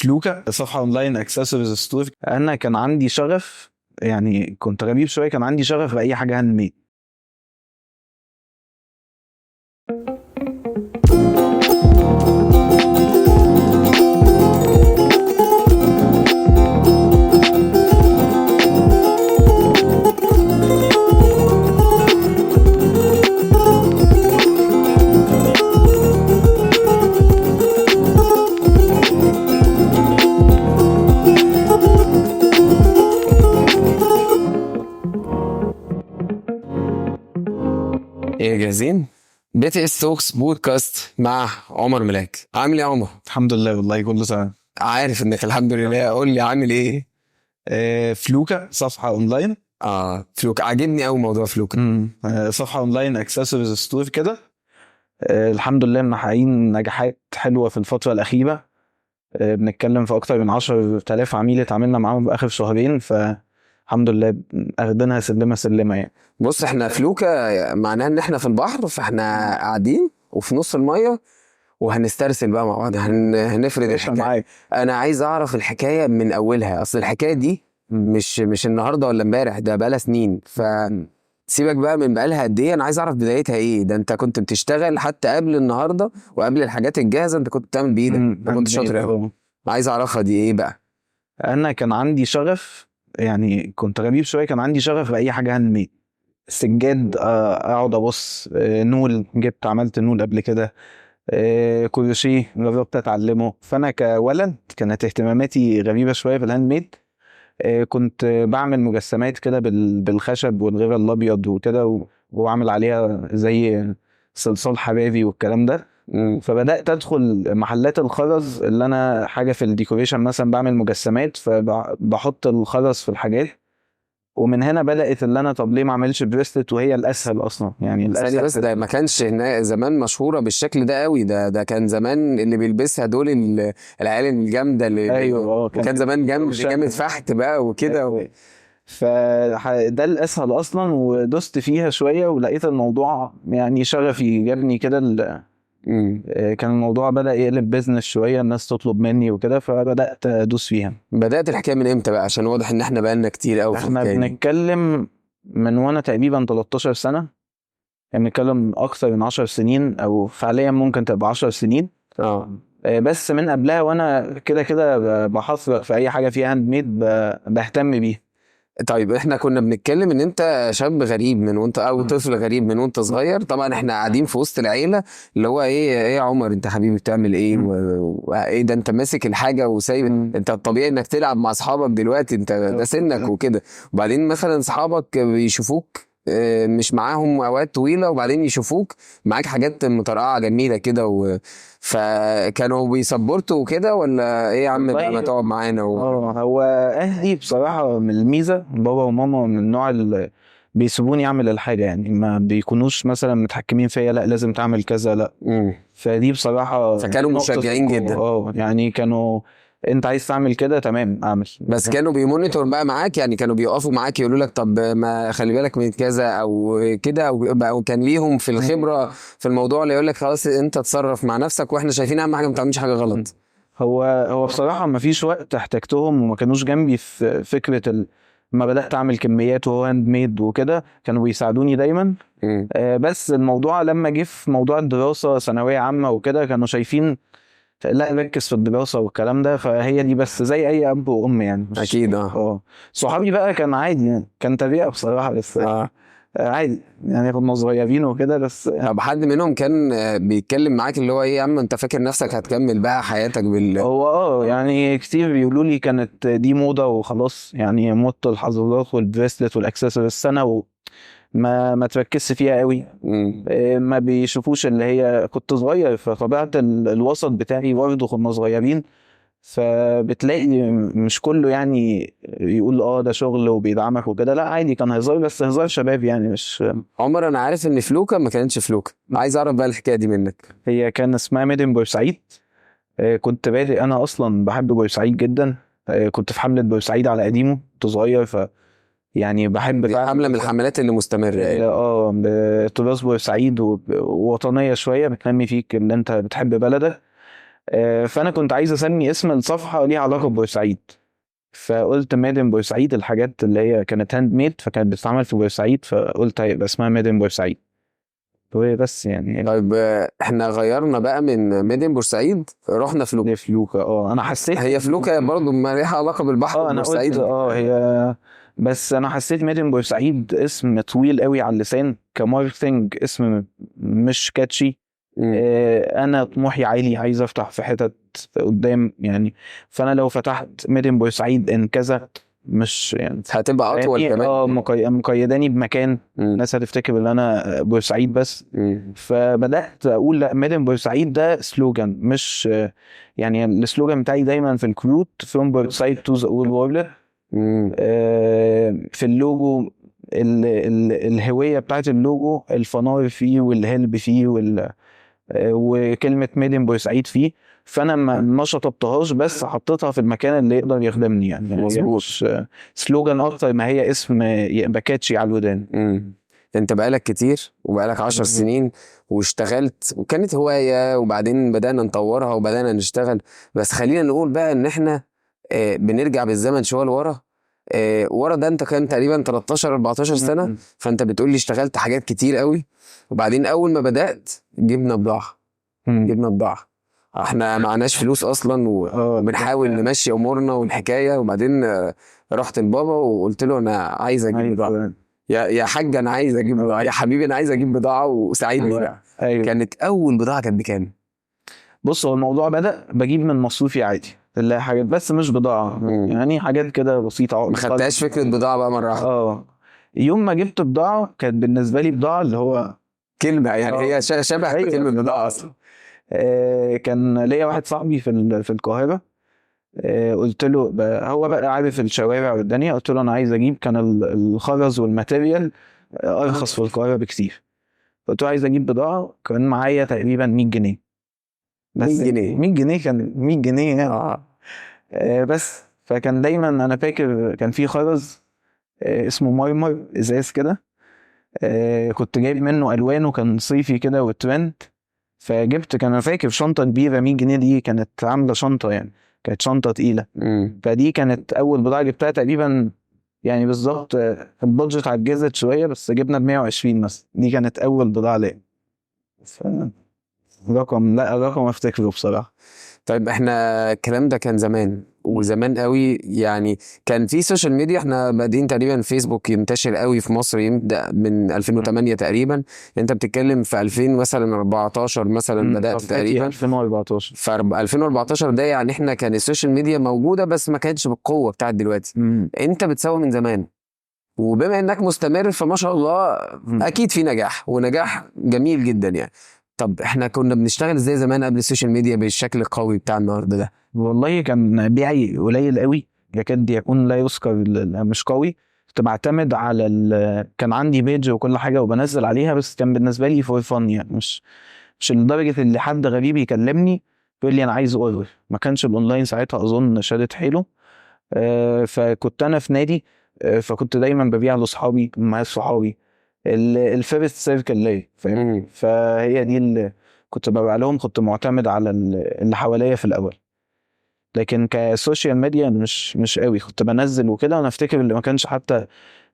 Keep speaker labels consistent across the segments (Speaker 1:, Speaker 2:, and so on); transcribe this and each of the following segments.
Speaker 1: فلوكا صفحة online accessories store. انا كان عندي شغف، يعني كنت غريب شوية، كان عندي شغف باي حاجة handmade.
Speaker 2: ايه جاهزين؟ BTS Talks podcast مع عمر ملاك. عامل ايه يا عمر؟
Speaker 1: الحمد لله، والله كله تمام.
Speaker 2: عارف انك الحمد لله. قول لي عامل ايه؟
Speaker 1: فلوكا صفحة اونلاين.
Speaker 2: فلوكا عاجبني قوي موضوع فلوكا.
Speaker 1: صفحة online accessories store كده. الحمد لله محققين نجاحات حلوة في الفترة الاخيرة. بنتكلم في اكتر من 10,000 عميل اتعاملنا معاهم في اخر شهرين، فالحمد لله اخدينها سلمه سلمه يعني.
Speaker 2: بص، احنا فلوكا معناها ان احنا في البحر، فاحنا قاعدين وفي نص المية وهنسترسل بقى مع بعض، هنفرد الحكاية.
Speaker 1: معاك.
Speaker 2: انا عايز اعرف الحكاية من اولها، اصل الحكاية دي مش النهارده ولا امبارح، ده بقالها سنين. ف سيبك بقى من بقالها قد ايه، انا عايز اعرف بدايتها ايه. ده انت كنت بتشتغل حتى قبل النهارده وقبل الحاجات الجاهزة، انت كنت بتعمل بايدك، انت كنت شاطر قوي. عايز اعرفها دي ايه بقى.
Speaker 1: انا كان عندي شغف، يعني كنت غريب شوية، كان عندي شغف باي حاجة handmade. سجاد، اقعد ابص، نول، جبت عملت نول قبل كده، كروشيه جربت اتعلمه. فانا كولد كانت اهتماماتي غريبة شوية في ال handmade. كنت بعمل مجسمات كده بالخشب والغير الابيض وكده، واعمل عليها زي صلصال حبابي والكلام ده. فبدات ادخل محلات الخرز، اللي انا حاجة في ال decoration مثلا بعمل مجسمات، فبحط الخرز في الحاجات. ومن هنا بدات اللي انا طب ليه ما اعملش bracelet، وهي الاسهل اصلا يعني.
Speaker 2: الاسهل بس ده ما كانش هنا زمان مشهورة بالشكل ده قوي. ده كان زمان اللي بيلبسها دول العيال الجامدة اللي
Speaker 1: ايوه،
Speaker 2: كان زمان جامد فحت بقى وكده.
Speaker 1: أيوة. فده الاسهل اصلا، ودوست فيها شوية ولقيت الموضوع يعني شغفي جابني كده. كان الموضوع بدأ يقلب business شوية، الناس تطلب مني وكده، فبدأت أدوس فيها.
Speaker 2: بدأت الحكاية من امتى بقى؟ عشان واضح ان احنا بقالنا كتير قوي.
Speaker 1: احنا بنتكلم من وانا تقريبا 13 سنة، يعني بنتكلم اكتر من 10 سنين، او فعليا ممكن تبقى 10 سنين. بس من قبلها وانا كده كده بحفر في اي حاجة فيها handmade بهتم بيها.
Speaker 2: طيب احنا كنا بنتكلم ان انت شاب غريب من وانت، او طفل غريب من وانت صغير. طبعا احنا قاعدين في وسط العيلة اللي هو ايه يا عمر انت حبيبي بتعمل ايه، وايه ده انت ماسك الحاجة وسايب، انت الطبيعي انك تلعب مع اصحابك دلوقتي، انت ده سنك وكده. وبعدين مثلا اصحابك بيشوفوك مش معاهم اوقات طويلة، وبعدين يشوفوك معاك حاجات مطرقعه جميلة كده، فكانوا بي support وا وكده ولا ايه يا عم بقى ما تقعد معانا
Speaker 1: هو اهلي بصراحة من الميزة بابا وماما من النوع اللي بيسيبوني اعمل الحاجة، يعني ما بيكونوش مثلا متحكمين فيا، لا لازم تعمل كذا، لا. فدي بصراحة
Speaker 2: فكانوا مشجعين جدا.
Speaker 1: يعني كانوا انت عايز تعمل كده تمام اعمل،
Speaker 2: بس كانوا بي monitor بقى معاك، يعني كانوا بيقفوا معاك يقولوا لك طب ما خلي بالك من كذا او كده، او كان ليهم في الخبرة في الموضوع اللي يقول لك خلاص انت اتصرف مع نفسك واحنا شايفين اهم حاجة ما تعملش حاجة غلط.
Speaker 1: هو بصراحة ما فيش وقت احتجتهم وما كانوش جنبي في فكرة ما بدات اعمل كميات وهو handmade وكده، كانوا بيساعدوني دايما. بس الموضوع لما جه في موضوع الدراسة ثانوية عامة وكده، كانوا شايفين لا ركز في الدراسة والكلام ده. فهي دي بس زي اي اب وام يعني.
Speaker 2: اكيد.
Speaker 1: صحابي بقى كان عادي يعني، كان تريقه بصراحة، بس عادي يعني كنا صغيرين وكده. بس
Speaker 2: طب حد منهم كان بيتكلم معاك اللي هو ايه يا عم انت فاكر نفسك هتكمل بقى حياتك
Speaker 1: هو يعني كتير بيقولوا لي كانت دي موضة وخلاص، يعني موضة الحظاظات وال bracelet وال accessories السنة ما تركزش فيها قوي. ما بيشوفوش اللي هي كنت صغير، فطبيعة الوسط بتاعي برضه كنا صغيرين، فبتلاقي مش كله يعني يقول ده شغل وبيدعمك وكده، لا عادي كان هزار، بس هزار شباب يعني. مش
Speaker 2: عمر انا عارف ان فلوكا ما كانتش فلوكا، عايز اعرف بقى الحكاية دي منك.
Speaker 1: هي كان اسمها made in بورسعيد. كنت بادئ انا اصلا بحب بورسعيد جدا، كنت في حمله بورسعيد على قديمة، كنت صغير، ف يعني بحب
Speaker 2: حمله من الحملات اللي مستمرة يعني.
Speaker 1: بتراث بورسعيد ووطنيه شوية، بتنمي فيك ان انت بتحب بلدك. فانا كنت عايز اسمي اسم الصفحة ليها علاقة ببورسعيد، فقلت made in بورسعيد. الحاجات اللي هي كانت handmade فكانت بتتعمل في بورسعيد، فقلت هيبقى اسمها made in بورسعيد بس يعني.
Speaker 2: طيب احنا غيرنا بقى من made in بورسعيد، رحنا فلوكة.
Speaker 1: فلوكة. انا حسيت
Speaker 2: هي فلوكة برضه ما ليها علاقة بالبحر.
Speaker 1: انا قلت هي، بس انا حسيت made in بورسعيد اسم طويل قوي على اللسان ك marketing، اسم مش catchy. انا طموحي عالي، عايز افتح في حتت قدام يعني، فانا لو فتحت made in بورسعيد ان كذا مش يعني
Speaker 2: هتبقى اطول كمان.
Speaker 1: مقيداني بمكان، الناس هتفتكر ان انا بورسعيد بس. فبدات اقول لا، made in بورسعيد ده slogan، مش يعني ال slogan بتاعي دايما في الكروت from بورسعيد to the whole world. في اللوجو الهوية بتاعت اللوجو، الفنار فيه والهلب فيه وكلمه made in بورسعيد فيه. فانا ما شطبتهاش، بس حطيتها في المكان اللي يقدر يخدمني يعني.
Speaker 2: مظبوط.
Speaker 1: slogan اكتر ما هي اسم يبقى catchy على الودان.
Speaker 2: انت بقالك كتير وبقالك 10 سنين واشتغلت، وكانت هواية وبعدين بدأنا نطورها وبدأنا نشتغل. بس خلينا نقول بقى ان احنا بنرجع بالزمن شوية لورا. ورا ده انت كان تقريبا 13 14 سنة، فانت بتقول لي اشتغلت حاجات كتير قوي. وبعدين اول ما بدأت جبنا بضاعة. جبنا بضاعة، احنا معناش فلوس اصلا وبنحاول نمشي امورنا والحكاية. وبعدين رحت لبابا وقلت له انا عايز اجيب بضاعة. يا حاج انا عايز اجيب بضاعة، يا حبيبي انا عايز اجيب بضاعة وساعدني بقى. أيوة. كانت اول بضاعة كانت بكام؟
Speaker 1: بص، هو الموضوع بدأ بجيب من مصروفي عادي، اللي حاجات بس مش بضاعة. يعني حاجات كده بسيطة.
Speaker 2: ما خدتهاش فكرة بضاعة بقى مرة واحدة.
Speaker 1: يوم ما جبت بضاعة كانت بالنسبة لي بضاعة اللي هو
Speaker 2: كلمة يعني. هي شبه. أيوة. كلمة بضاعة اصلا.
Speaker 1: كان ليا واحد صاحبي في القاهرة. قلت له، هو بقى عارف الشوارع والدنيا، قلت له انا عايز اجيب، كان الخرز وال material ارخص في القاهرة بكتير. قلت له عايز اجيب بضاعة. كان معايا تقريبا 100 جنيه
Speaker 2: بس. 100 جنيه
Speaker 1: 100 جنيه كان 100 جنيه يعني. بس فكان دايما انا فاكر كان في خرز اسمه مرمر، ازاز كده. كنت جايب منه الوانه، كان صيفي كده وترند. فجبت، كان انا فاكر شنطه كبيرة، 100 جنيه دي كانت عامله شنطه يعني، كانت شنطه تقيلة. فدي كانت اول بضاعة جبتها تقريبا يعني بالظبط. ال budget عجزت شوية، بس جبنا ب 120 مثلا. دي كانت اول بضاعة ليا. رقم، لا رقم افتكره بصراحة.
Speaker 2: طيب احنا الكلام ده كان زمان، وزمان قوي يعني. كان في social media، احنا بادئين تقريبا فيسبوك ينتشر قوي في مصر يبدا من 2008 تقريبا. انت بتتكلم في 2000 مثلا 14 مثلا بدات تقريبا
Speaker 1: 2014.
Speaker 2: في 2014 ده يعني احنا كان ال social media موجودة بس ما كانتش بالقوة بتاعت دلوقتي. انت بتسوق من زمان، وبما انك مستمر فما شاء الله اكيد في نجاح، ونجاح جميل جدا يعني. طب احنا كنا بنشتغل ازاي زمان قبل ال social media بالشكل القوي بتاع النهارده ده؟
Speaker 1: والله كان بيعي قليل قوي، يكاد يكون لا يذكر، مش قوي. كنت بعتمد على كان عندي page وكل حاجة وبنزل عليها، بس كان بالنسبة لي for fun يعني، مش لدرجة اللي حد غريب يكلمني يقول لي انا عايز order. ما كانش الاونلاين ساعتها اظن شادت حيله. فكنت انا في نادي، فكنت دايما ببيع لاصحابي، مع صحابي ال first circle ليا، فاهم؟ فهي دي اللي كنت ببيع لهم. كنت معتمد على اللي حواليا في الاول، لكن ك social media مش قوي. كنت بنزل وكده. انا افتكر اللي ما كانش حتى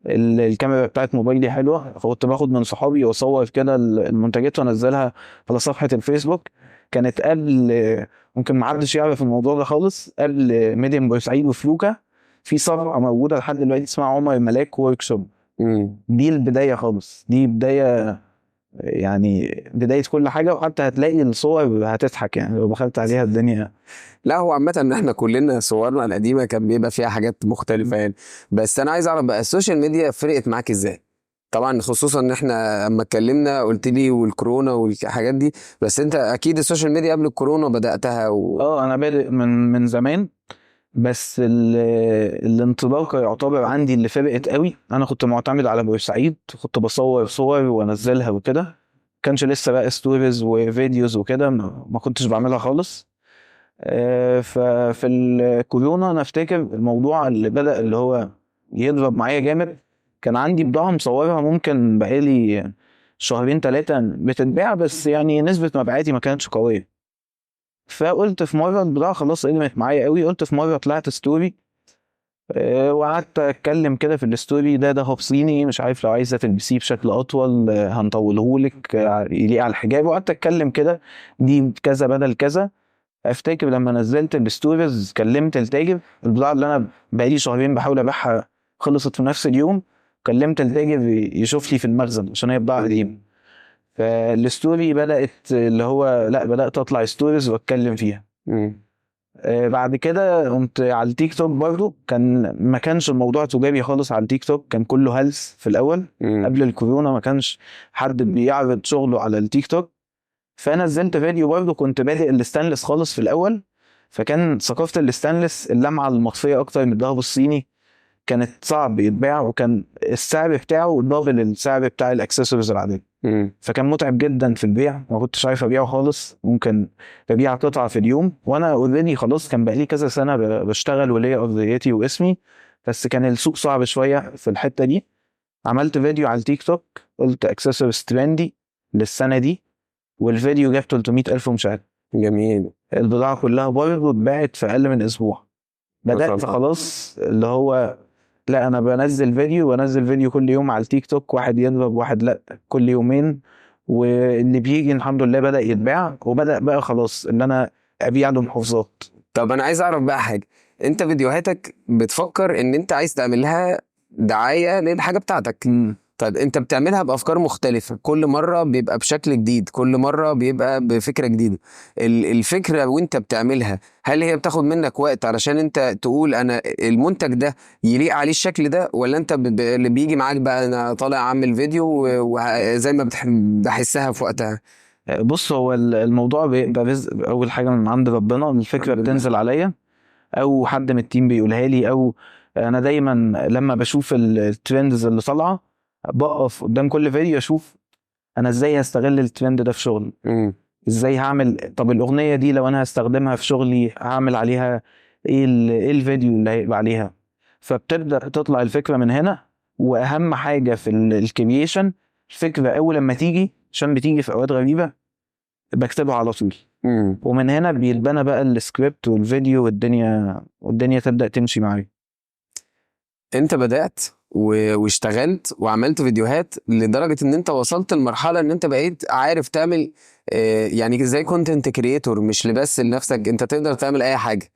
Speaker 1: الكاميرا بتاعت موبايلي حلوة، فكنت باخد من صحابي واصور كده المنتجات وانزلها على صفحة الفيسبوك. كانت قبل، ممكن ما حدش يعرف الموضوع ده خالص، قبل made in بورسعيد وفلوكا في صفحة موجودة لحد دلوقتي اسمها عمر ملاك workshop. دي البداية خالص، دي بداية يعني بداية كل حاجة. وحتى هتلاقي الصور هتضحك يعني لو دخلت عليها الدنيا.
Speaker 2: لا هو عامة ان احنا كلنا صورنا القديمة كان بيبقى فيها حاجات مختلفة يعني. بس انا عايز اعرف بقى ال social media فرقت معاك ازاي؟ طبعا خصوصا ان احنا اما اتكلمنا قلت لي والكورونا والحاجات دي، بس انت اكيد ال social media قبل الكورونا بداتها
Speaker 1: انا بادئ من زمان، بس الانطلاقة يعتبر عندي اللي فرقت قوي. انا كنت معتمد على بورسعيد، كنت بصور صور وانزلها وكده، كانش لسه بقى stories و videos وكده، ما كنتش بعملها خالص. ففي الكورونا انا افتكر الموضوع اللي بدأ اللي هو يضرب معايا جامد، كان عندي بضاعة مصورها ممكن بقالي شهرين 3 بتتباع، بس يعني نسبه مبيعاتي ما كانتش قوية. فقلت في مرة البضاعة خلاص قدمت معايا قوي، قلت في مرة طلعت story، وقعدت اتكلم كده في ال story، ده دهب صيني، مش عارف لو عايزه تلبسيه بشكل اطول هنطولهولك، يليق على الحجاب، وقعدت اتكلم كده دي كذا بدل كذا. افتكر لما نزلت ال stories كلمت التاجر، البضاعة اللي انا بقالي شهرين بحاول ابيعها خلصت في نفس اليوم، كلمت التاجر يشوف لي في المخزن عشان هي بضاعة قديمة. فال story بدات اللي هو لا، بدات اطلع stories واتكلم فيها. بعد كده قمت على التيك توك برضو، كان ما كانش الموضوع تجاري خالص على التيك توك، كان كله هلس في الاول. قبل الكورونا ما كانش حد بيعرض شغله على التيك توك. فنزلت فيديو برضو، كنت بادئ الستانلس خالص في الاول، فكان ثقافة الستانلس اللمعة المطفيه اكتر من الذهب الصيني كانت صعب يتباع، وكان السعر بتاعه double السعر بتاع الاكسسوارز العادية. فكان متعب جدا في البيع، ما كنتش عارف ابيعه خالص، ممكن ببيع قطعه في اليوم، وانا already خلاص كان بقالي كذا سنة بشتغل وليا ارضيتي واسمي، بس كان السوق صعب شوية في الحتة دي. عملت فيديو على التيك توك قلت accessories trendy للسنة دي، والفيديو جاب 300 الف مشاهده.
Speaker 2: جميل.
Speaker 1: البضاعة كلها برضه اتباعت في اقل من اسبوع. بدات
Speaker 2: الله.
Speaker 1: خلاص اللي هو لا، انا بنزل فيديو، بنزل فيديو كل يوم على التيك توك، واحد يضرب واحد لا، كل يومين، واللي بيجي الحمد لله بدأ يتباع، وبدأ بقى خلاص ان انا ابيع له محافظات.
Speaker 2: طب انا عايز اعرف بقى حاجة، انت فيديوهاتك بتفكر ان انت عايز تعمل لها دعاية للحاجة بتاعتك. طيب انت بتعملها بافكار مختلفة، كل مرة بيبقى بشكل جديد، كل مرة بيبقى بفكره جديدة. الفكرة وانت بتعملها هل هي بتاخد منك وقت علشان انت تقول انا المنتج ده يليق عليه الشكل ده، ولا انت اللي بيجي معاك بقى انا طالع اعمل فيديو وزي ما بحسها في وقتها؟
Speaker 1: بص، هو الموضوع بيبقى رزق اول حاجة من عند ربنا، الفكرة
Speaker 2: الحمد لله.
Speaker 1: بتنزل عليا او حد من ال team بيقولها لي، او انا دايما لما بشوف ال trends اللي طالعه بقف قدام كل فيديو اشوف انا ازاي هستغل الترند ده في شغلي، ازاي هعمل، طب الاغنية دي لو انا هستخدمها في شغلي هعمل عليها ايه، ايه الفيديو اللي هيبقى عليها. فبتبدا تطلع الفكرة من هنا. واهم حاجة في ال creation الفكرة اول لما تيجي، عشان بتيجي في اوقات غريبة، بكتبها على طول، ومن هنا بيتبنى بقى السكريبت والفيديو والدنيا تبدا تمشي معايا.
Speaker 2: انت بدأت واشتغلت وعملت فيديوهات لدرجة ان انت وصلت لمرحلة ان انت بقيت عارف تعمل يعني زي content creator، مش لبس لنفسك، انت تقدر تعمل اي حاجة.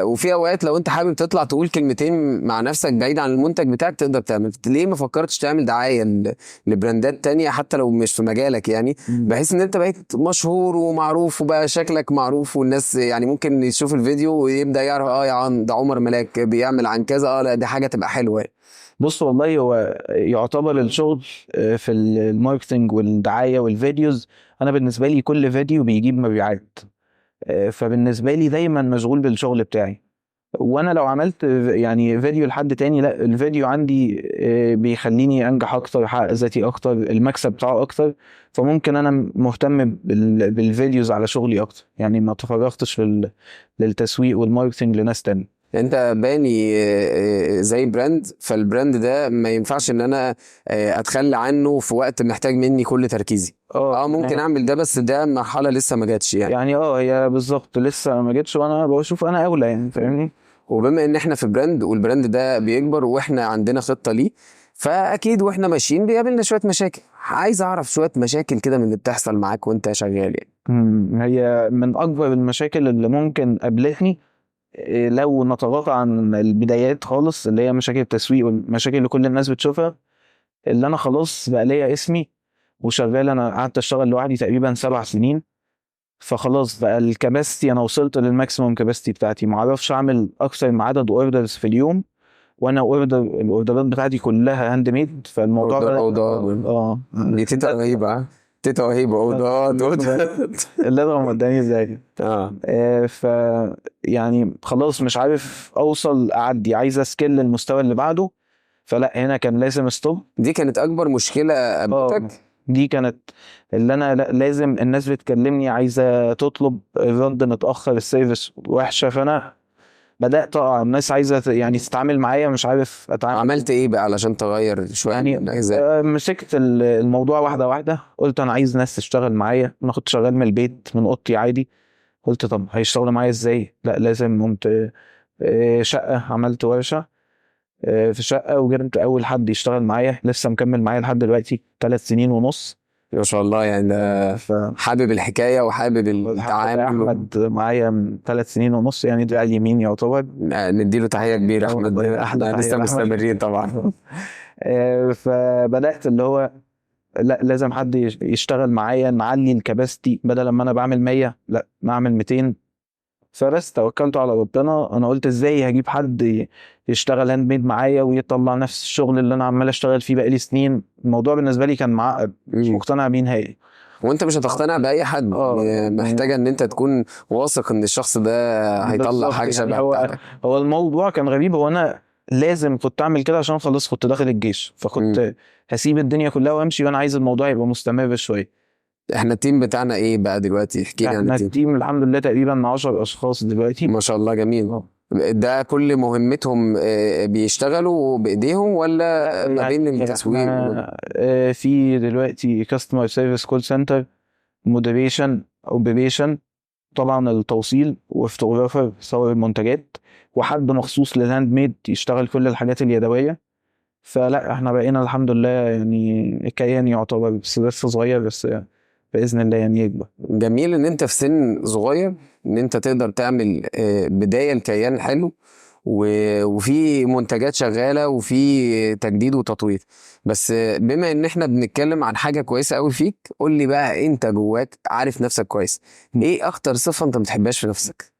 Speaker 2: وفي اوقات لو انت حابب تطلع تقول كلمتين مع نفسك بعيد عن المنتج بتاعك تقدر تعمل. ليه ما فكرتش تعمل دعاية لبراندات تانية حتى لو مش في مجالك، يعني بحيث ان انت بقيت مشهور ومعروف وبقى شكلك معروف، والناس يعني ممكن يشوف الفيديو ويبدأ يعرف يا عم ده عمر ملاك بيعمل عن كذا، لا دي حاجة تبقى حلوة.
Speaker 1: بص والله هو يعتبر الشغل في ال marketing والدعاية وال videos، أنا بالنسبة لي كل فيديو بيجيب مبيعات، فبالنسبة لي دايما مشغول بالشغل بتاعي. وأنا لو عملت يعني فيديو لحد تاني، لا الفيديو عندي بيخليني أنجح أكتر، أحقق ذاتي أكتر، المكسب بتاعه أكتر، فممكن أنا مهتم بال videos على شغلي أكتر، يعني ما تفرغتش للتسويق وال marketing لناس تانية.
Speaker 2: انت باني زي brand، فال brand ده ما ينفعش ان انا اتخلى عنه في وقت محتاج مني كل تركيزي. ممكن اعمل ده، بس ده مرحلة لسه ما جاتش يعني.
Speaker 1: هي بالظبط لسه ما جاتش، وانا بشوف انا اولى يعني، فاهمني؟
Speaker 2: وبما ان احنا في brand وال brand ده بيكبر واحنا عندنا خطة ليه، فاكيد واحنا ماشيين بيقابلنا شوية مشاكل. عايز اعرف شوية مشاكل كده من اللي بتحصل معاك وانت شغال يعني.
Speaker 1: هي من اكبر المشاكل اللي ممكن قابلتني، لو نتغاضى عن البدايات خالص اللي هي مشاكل التسويق والمشاكل اللي كل الناس بتشوفها، اللي انا خلاص بقى ليا اسمي وشغال. انا قعدت اشتغل لوحدي تقريبا 7 سنين، فخلاص بقى ال capacity انا وصلت لل maximum capacity بتاعتي، ما اعرفش اعمل اكتر من عدد orders في اليوم، وانا الاوردرات بتاعتي كلها handmade، فالموضوع
Speaker 2: order،
Speaker 1: بدأ
Speaker 2: order. دي تيتا رهيبة، ها؟ تيتا رهيبة، اوردرات، اوردرات.
Speaker 1: اللي انا ما قدامي ازاي. ف يعني خلاص مش عارف اوصل اعدي، عايز ا scale للمستوى اللي بعده، فلا هنا كان لازم stop.
Speaker 2: دي كانت اكبر مشكلة قابلتك؟
Speaker 1: دي كانت اللي انا لا، لازم الناس بتكلمني عايزه تطلب، الرد متاخر، ال service وحشة، فانا بدات اقع، الناس عايزه تتعامل معايا، مش عارف اتعامل.
Speaker 2: عملت ايه بقى علشان تغير شوية من الأجزاء؟
Speaker 1: مسكت الموضوع واحدة واحدة، قلت انا عايز ناس تشتغل معايا. انا كنت شغال من البيت من اوضتي عادي، قلت طب هيشتغلوا معايا ازاي؟ لا لازم. قمت شقه، عملت ورشه في شقه، وجبت اول حد يشتغل معايا، لسه مكمل معايا لحد دلوقتي 3 سنين ونص.
Speaker 2: ما شاء الله، يعني ده حابب الحكاية وحابب التعامل.
Speaker 1: احمد معايا من 3 سنين ونص، يعني ده على اليمين يعتبر.
Speaker 2: نديله تحية كبيرة احمد.
Speaker 1: احلى
Speaker 2: احنا
Speaker 1: تحية
Speaker 2: لسه
Speaker 1: لأحمد.
Speaker 2: مستمرين طبعا.
Speaker 1: فبدات اللي هو لا لازم حد يشتغل معايا، نعلي ال capacity، بدل ما انا بعمل 100 لا نعمل 200. فبس توكلت على ربنا. انا قلت ازاي هجيب حد يشتغل handmade معايا ويطلع نفس الشغل اللي انا عمال اشتغل فيه بقالي سنين؟ الموضوع بالنسبة لي كان معقد، مش مقتنع بيه نهائي.
Speaker 2: وانت مش هتقتنع باي حد. يعني محتاجه ان انت تكون واثق ان الشخص ده هيطلع حاجة
Speaker 1: يعني
Speaker 2: شبه
Speaker 1: هو
Speaker 2: بتاعتك.
Speaker 1: هو الموضوع كان غريب، هو انا لازم كنت اعمل كده عشان خلاص كنت داخل الجيش، فكنت هسيب الدنيا كلها وامشي، وانا عايز الموضوع يبقى مستمر شوية.
Speaker 2: احنا ال team بتاعنا ايه بقى دلوقتي؟ احكي لي عن
Speaker 1: احنا
Speaker 2: ال team.
Speaker 1: ال team الحمد لله تقريبا 10 اشخاص دلوقتي.
Speaker 2: ما شاء الله، جميل. ده كل مهمتهم بيشتغلوا بايديهم ولا ما بين التسويق؟
Speaker 1: احنا في دلوقتي customer service، call center، moderation، operation، طبعا التوصيل، و photographer يصور المنتجات، وحد مخصوص لل handmade يشتغل كل الحاجات اليدويه. فلا احنا بقينا الحمد لله يعني كيان يعتبر، بس لسه صغير، بس باذن الله يعني يكبر.
Speaker 2: جميل ان انت في سن صغير ان انت تقدر تعمل بداية لكيان حلو وفي منتجات شغالة وفي تجديد وتطوير. بس بما ان احنا بنتكلم عن حاجة كويسة قوي فيك، قول لي بقى، انت جواك عارف نفسك كويس، ايه اكتر صفة انت ما بتحبهاش في نفسك؟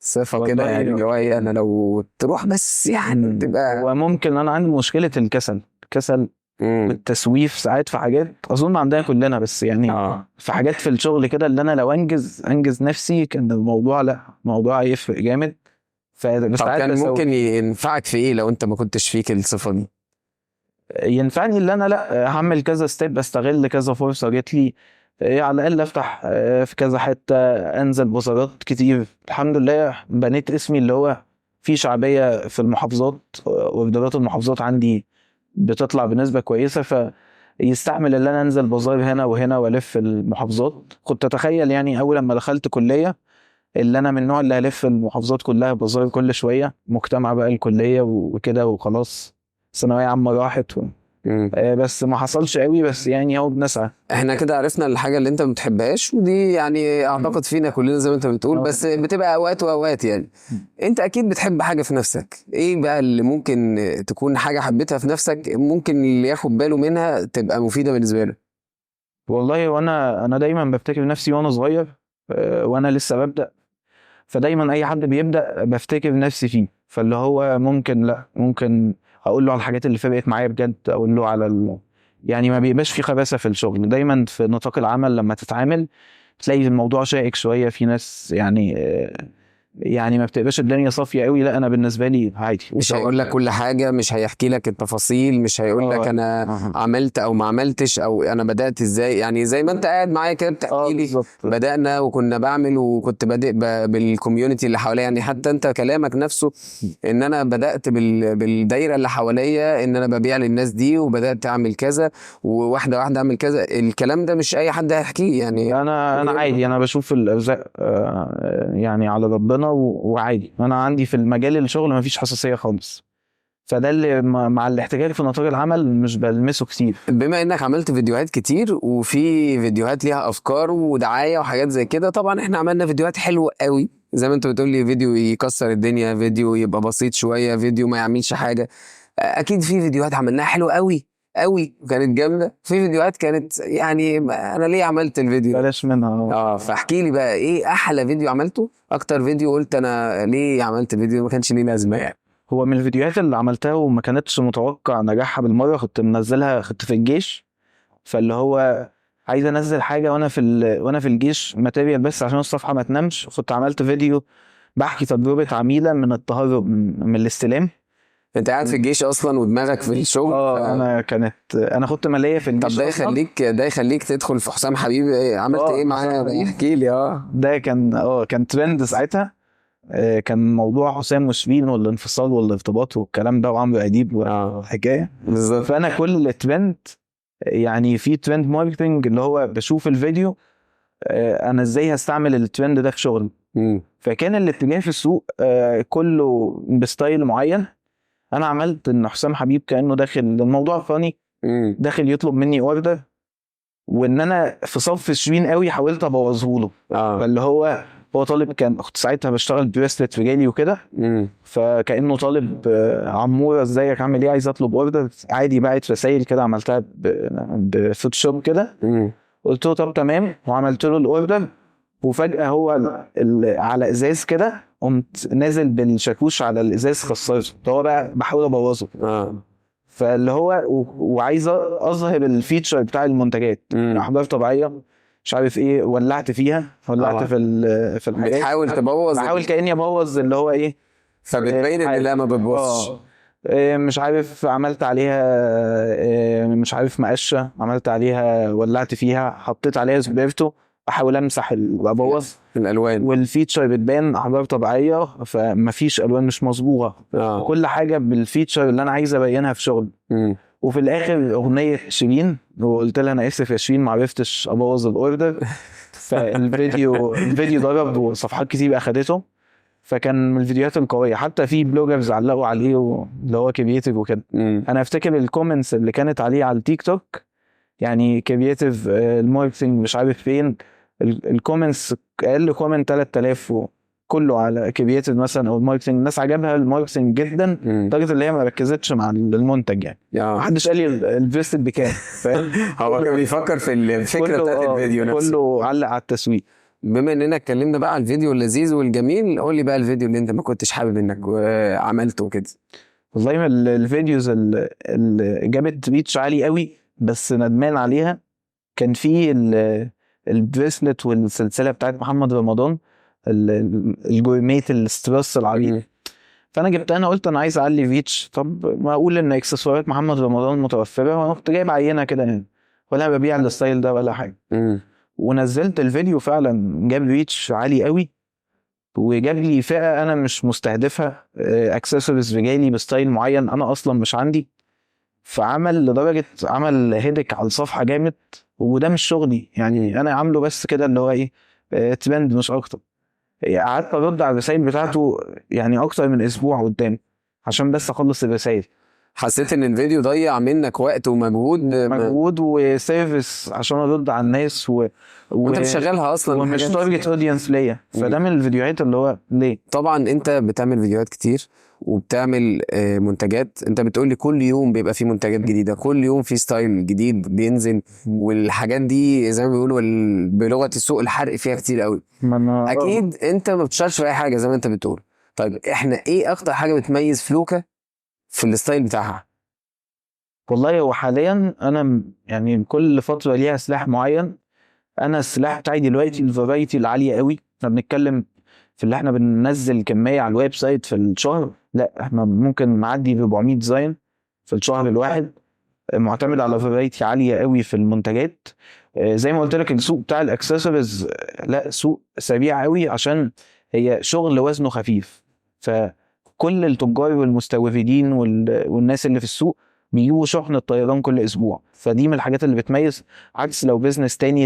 Speaker 2: صفة كده
Speaker 1: والله
Speaker 2: يعني اللي هو ايه، انا لو تروح بس يعني تبقى
Speaker 1: هو ممكن انا عندي مشكلة الكسل، الكسل والتسويف ساعات في حاجات، اظن عندنا كلنا، بس يعني في حاجات في الشغل كده اللي انا لو انجز نفسي كان الموضوع، لا الموضوع يفرق جامد.
Speaker 2: طب
Speaker 1: فساعات
Speaker 2: كان
Speaker 1: بسوف.
Speaker 2: ممكن ينفعك في ايه لو انت ما كنتش فيك الصفة دي؟
Speaker 1: ينفعني اللي انا لا هعمل كذا step، استغل كذا فرصة جات لي، على الاقل افتح في كذا حته، انزل بازارات كتير. الحمد لله بنيت اسمي اللي هو في شعبية في المحافظات، واوردرات المحافظات عندي بتطلع بنسبة كويسه، فيستحمل ان انا انزل بازار هنا وهنا والف المحافظات. كنت اتخيل يعني اول لما دخلت كليه اللي انا من النوع اللي هلف المحافظات كلها بازار كل شويه، مجتمع بقى الكلية وكده، وخلاص ثانوية عامة راحت بس ما حصلش قوي، بس يعني اهو بنسعى.
Speaker 2: احنا كده عرفنا الحاجة اللي انت ما بتحبهاش، ودي يعني اعتقد فينا كلنا زي ما انت بتقول، بس بتبقى اوقات واوقات. يعني انت اكيد بتحب حاجة في نفسك، ايه بقى اللي ممكن تكون حاجة حبيتها في نفسك ممكن اللي ياخد باله منها تبقى مفيدة بالنسبة له؟
Speaker 1: والله وانا دايما بفتكر نفسي وانا صغير، وانا لسه ببدأ، فدايما اي حد بيبدأ بفتكر نفسي فيه، فاللي هو ممكن لا ممكن اقول له على الحاجات اللي فرقت معايا بجد، اقول له على يعني ما بيبقاش في خباثة في الشغل. دايما في نطاق العمل لما تتعامل تلاقي الموضوع شائك شوية، في ناس يعني ما بتبقاش الدنيا صافية قوي. لا انا بالنسبة لي عادي،
Speaker 2: مش هيقول لك كل حاجة، مش هيحكي لك التفاصيل، مش هيقول لك انا عملت او ما عملتش او انا بدأت ازاي. يعني زي ما انت قاعد معايا كده بتحكي لي بدأنا وكنا بعمل وكنت بادئ بال community اللي حواليا، يعني حتى انت كلامك نفسه ان انا بدأت بالدايرة اللي حواليا، ان انا ببيع للناس دي وبدأت اعمل كذا وواحدة واحدة اعمل كذا. الكلام ده مش اي حد هيحكيه يعني.
Speaker 1: انا عادي، انا بشوف الارزاق يعني على ربنا وعادي. انا عندي في المجال الشغل مفيش حساسية خالص، فده اللي مع الاحتكاك في نطاق العمل مش بلمسه كتير.
Speaker 2: بما انك عملت فيديوهات كتير وفي فيديوهات ليها افكار ودعايه وحاجات زي كده، طبعا احنا عملنا فيديوهات حلوة قوي زي ما انت بتقول لي، فيديو يكسر الدنيا، فيديو يبقى بسيط شوية، فيديو ما يعملش حاجة. اكيد في فيديوهات عملناها حلوة قوي قوي وكانت جامدة، في فيديوهات كانت يعني انا ليه عملت الفيديو ده؟
Speaker 1: بلاش منها.
Speaker 2: فاحكي لي بقى ايه احلى فيديو عملته، اكتر فيديو قلت انا ليه عملت الفيديو ما كانش ليه لازمه يعني.
Speaker 1: هو من الفيديوهات اللي عملتها وما كانتش متوقع نجاحها بالمرة، كنت منزلها كنت في الجيش، فاللي هو عايز انزل حاجة وانا في الجيش material بس عشان الصفحة ما تنامش. كنت عملت فيديو بحكي تجربه عميله من التهرب من الاستلام.
Speaker 2: انت قاعد في الجيش اصلا ودماغك في الشغل.
Speaker 1: انا كنت ماليه في الجيش.
Speaker 2: طب ده يخليك تدخل في حسام حبيب، إيه عملت ايه معاه؟ احكي لي.
Speaker 1: ده كان ترند ساعتها، كان موضوع حسام وشيرين والانفصال والارتباط والكلام ده وعمرو اديب والحكاية
Speaker 2: بالظبط.
Speaker 1: فانا كل ترند يعني في trend marketing اللي هو بشوف الفيديو، انا ازاي هستعمل الترند ده في شغل. فكان الاتجاه في السوق كله ب style معين. انا عملت ان حسام حبيب كانه داخل الموضوع funny، داخل يطلب مني order، وان انا في صف شيرين قوي حاولت ابوظه له. فاللي هو طالب، كان كنت ساعتها بشتغل bracelet رجالي وكده، فكانه طالب عموره ازيك عامل ايه، عايز اطلب order عادي. بعت رسايل كده عملتها ب Photoshop كده، قلت له طب تمام، وعملت له ال order. وفجاة هو على ازاز كده، قمت نازل بالشاكوش على الازاز خسرته. هو بقى بحاول ابوظه. فاللي هو وعايز اظهر ال feature بتاع المنتجات، احجار طبيعية مش عارف ايه، ولعت فيها، ولعت في الحاجات.
Speaker 2: بتحاول تبوظ،
Speaker 1: بحاول كاني ابوظ اللي هو ايه،
Speaker 2: فبتبين ان لا ما بتبوظش.
Speaker 1: مش عارف عملت عليها، مش عارف مقشه عملت عليها، ولعت فيها، حطيت عليها سبيرتو، بحاول امسح وابوظ
Speaker 2: الالوان،
Speaker 1: وال feature بتبان احجار طبيعية، فمفيش الوان مش مصبوغه. كل حاجة بال feature اللي انا عايز ابينها في شغل. وفي الاخر اغنية شيرين، وقلت لها انا اسف يا شيرين ما عرفتش ابوظ ال order. فالفيديو ضرب وصفحات كتير اخدته، فكان من الفيديوهات القوية. حتى في bloggers علقوا عليه اللي هو creative وكده. انا افتكر ال comments اللي كانت عليه على التيك توك، يعني creative ال marketing مش عارف فين، ال comments اقل comment 3000 كله على creative مثلا او ال marketing. الناس عجبها ال marketing جدا لدرجة اللي هي ما ركزتش مع المنتج يعني. محدش قال لي ال bracelet بكام، فاهم؟
Speaker 2: هو كان بيفكر في الفكرة بتاعت الفيديو نفسه،
Speaker 1: كله علق على التسويق.
Speaker 2: بما اننا اتكلمنا بقى على الفيديو اللذيذ والجميل، قول لي بقى الفيديو اللي انت ما كنتش حابب انك عملته كده.
Speaker 1: والله ال videos اللي جابت reach عالي قوي بس ندمان عليها، كان في ال bracelet والسلسله بتاعت محمد رمضان، ال gourmet الستراس العريض. فانا جبتها، انا قلت انا عايز اعلي reach، طب ما اقول ان اكسسوارات محمد رمضان متوفرة، وانا كنت جايب عينه كده يعني، ولا ببيع ال style ده ولا حاجة. ونزلت الفيديو فعلا جاب reach عالي قوي، وجاب لي فئة انا مش مستهدفها، اكسسوارز رجالي ب style معين انا اصلا مش عندي. فعمل لدرجة عمل headache على الصفحة جامد، وده مش شغلي يعني، انا عامله بس كده اللي هو ايه، ترند مش اكتر. قعدت ارد على الرسائل بتاعته يعني اكتر من اسبوع قدام عشان بس اخلص الرسائل.
Speaker 2: حسيت ان الفيديو ضيع منك وقت ومجهود،
Speaker 1: مجهود و service عشان ارد على الناس
Speaker 2: وانت مش شغالها اصلا،
Speaker 1: ومش target audience ليا. فده من الفيديوهات اللي هو ليه.
Speaker 2: طبعا انت بتعمل فيديوهات كتير وبتعمل منتجات، انت بتقول لي كل يوم بيبقى في منتجات جديدة، كل يوم في style جديد بينزل، والحاجات دي زي ما بيقولوا بلغه السوق الحرق فيها كتير قوي. اكيد انت ما بتشتغلش في اي حاجة زي ما انت بتقول. طيب احنا ايه اكتر حاجة بتميز فلوكه في ال style بتاعها؟
Speaker 1: والله هو حاليا انا يعني كل فترة ليها سلاح معين. انا السلاح بتاعي دلوقتي ال variety العالية قوي. احنا بنتكلم في اللي احنا بننزل كمية على ال website في الشهر، لا احنا ممكن نعدي 400 design في الشهر الواحد، معتمد على variety عالية قوي في المنتجات. زي ما قلت لك السوق بتاع الاكسسوارز لا سوق سريع قوي، عشان هي شغل وزنه خفيف، فكل التجار والمستوردين والناس اللي في السوق بيجيبوا شحن الطيران كل اسبوع. فدي من الحاجات اللي بتميز، عكس لو business تاني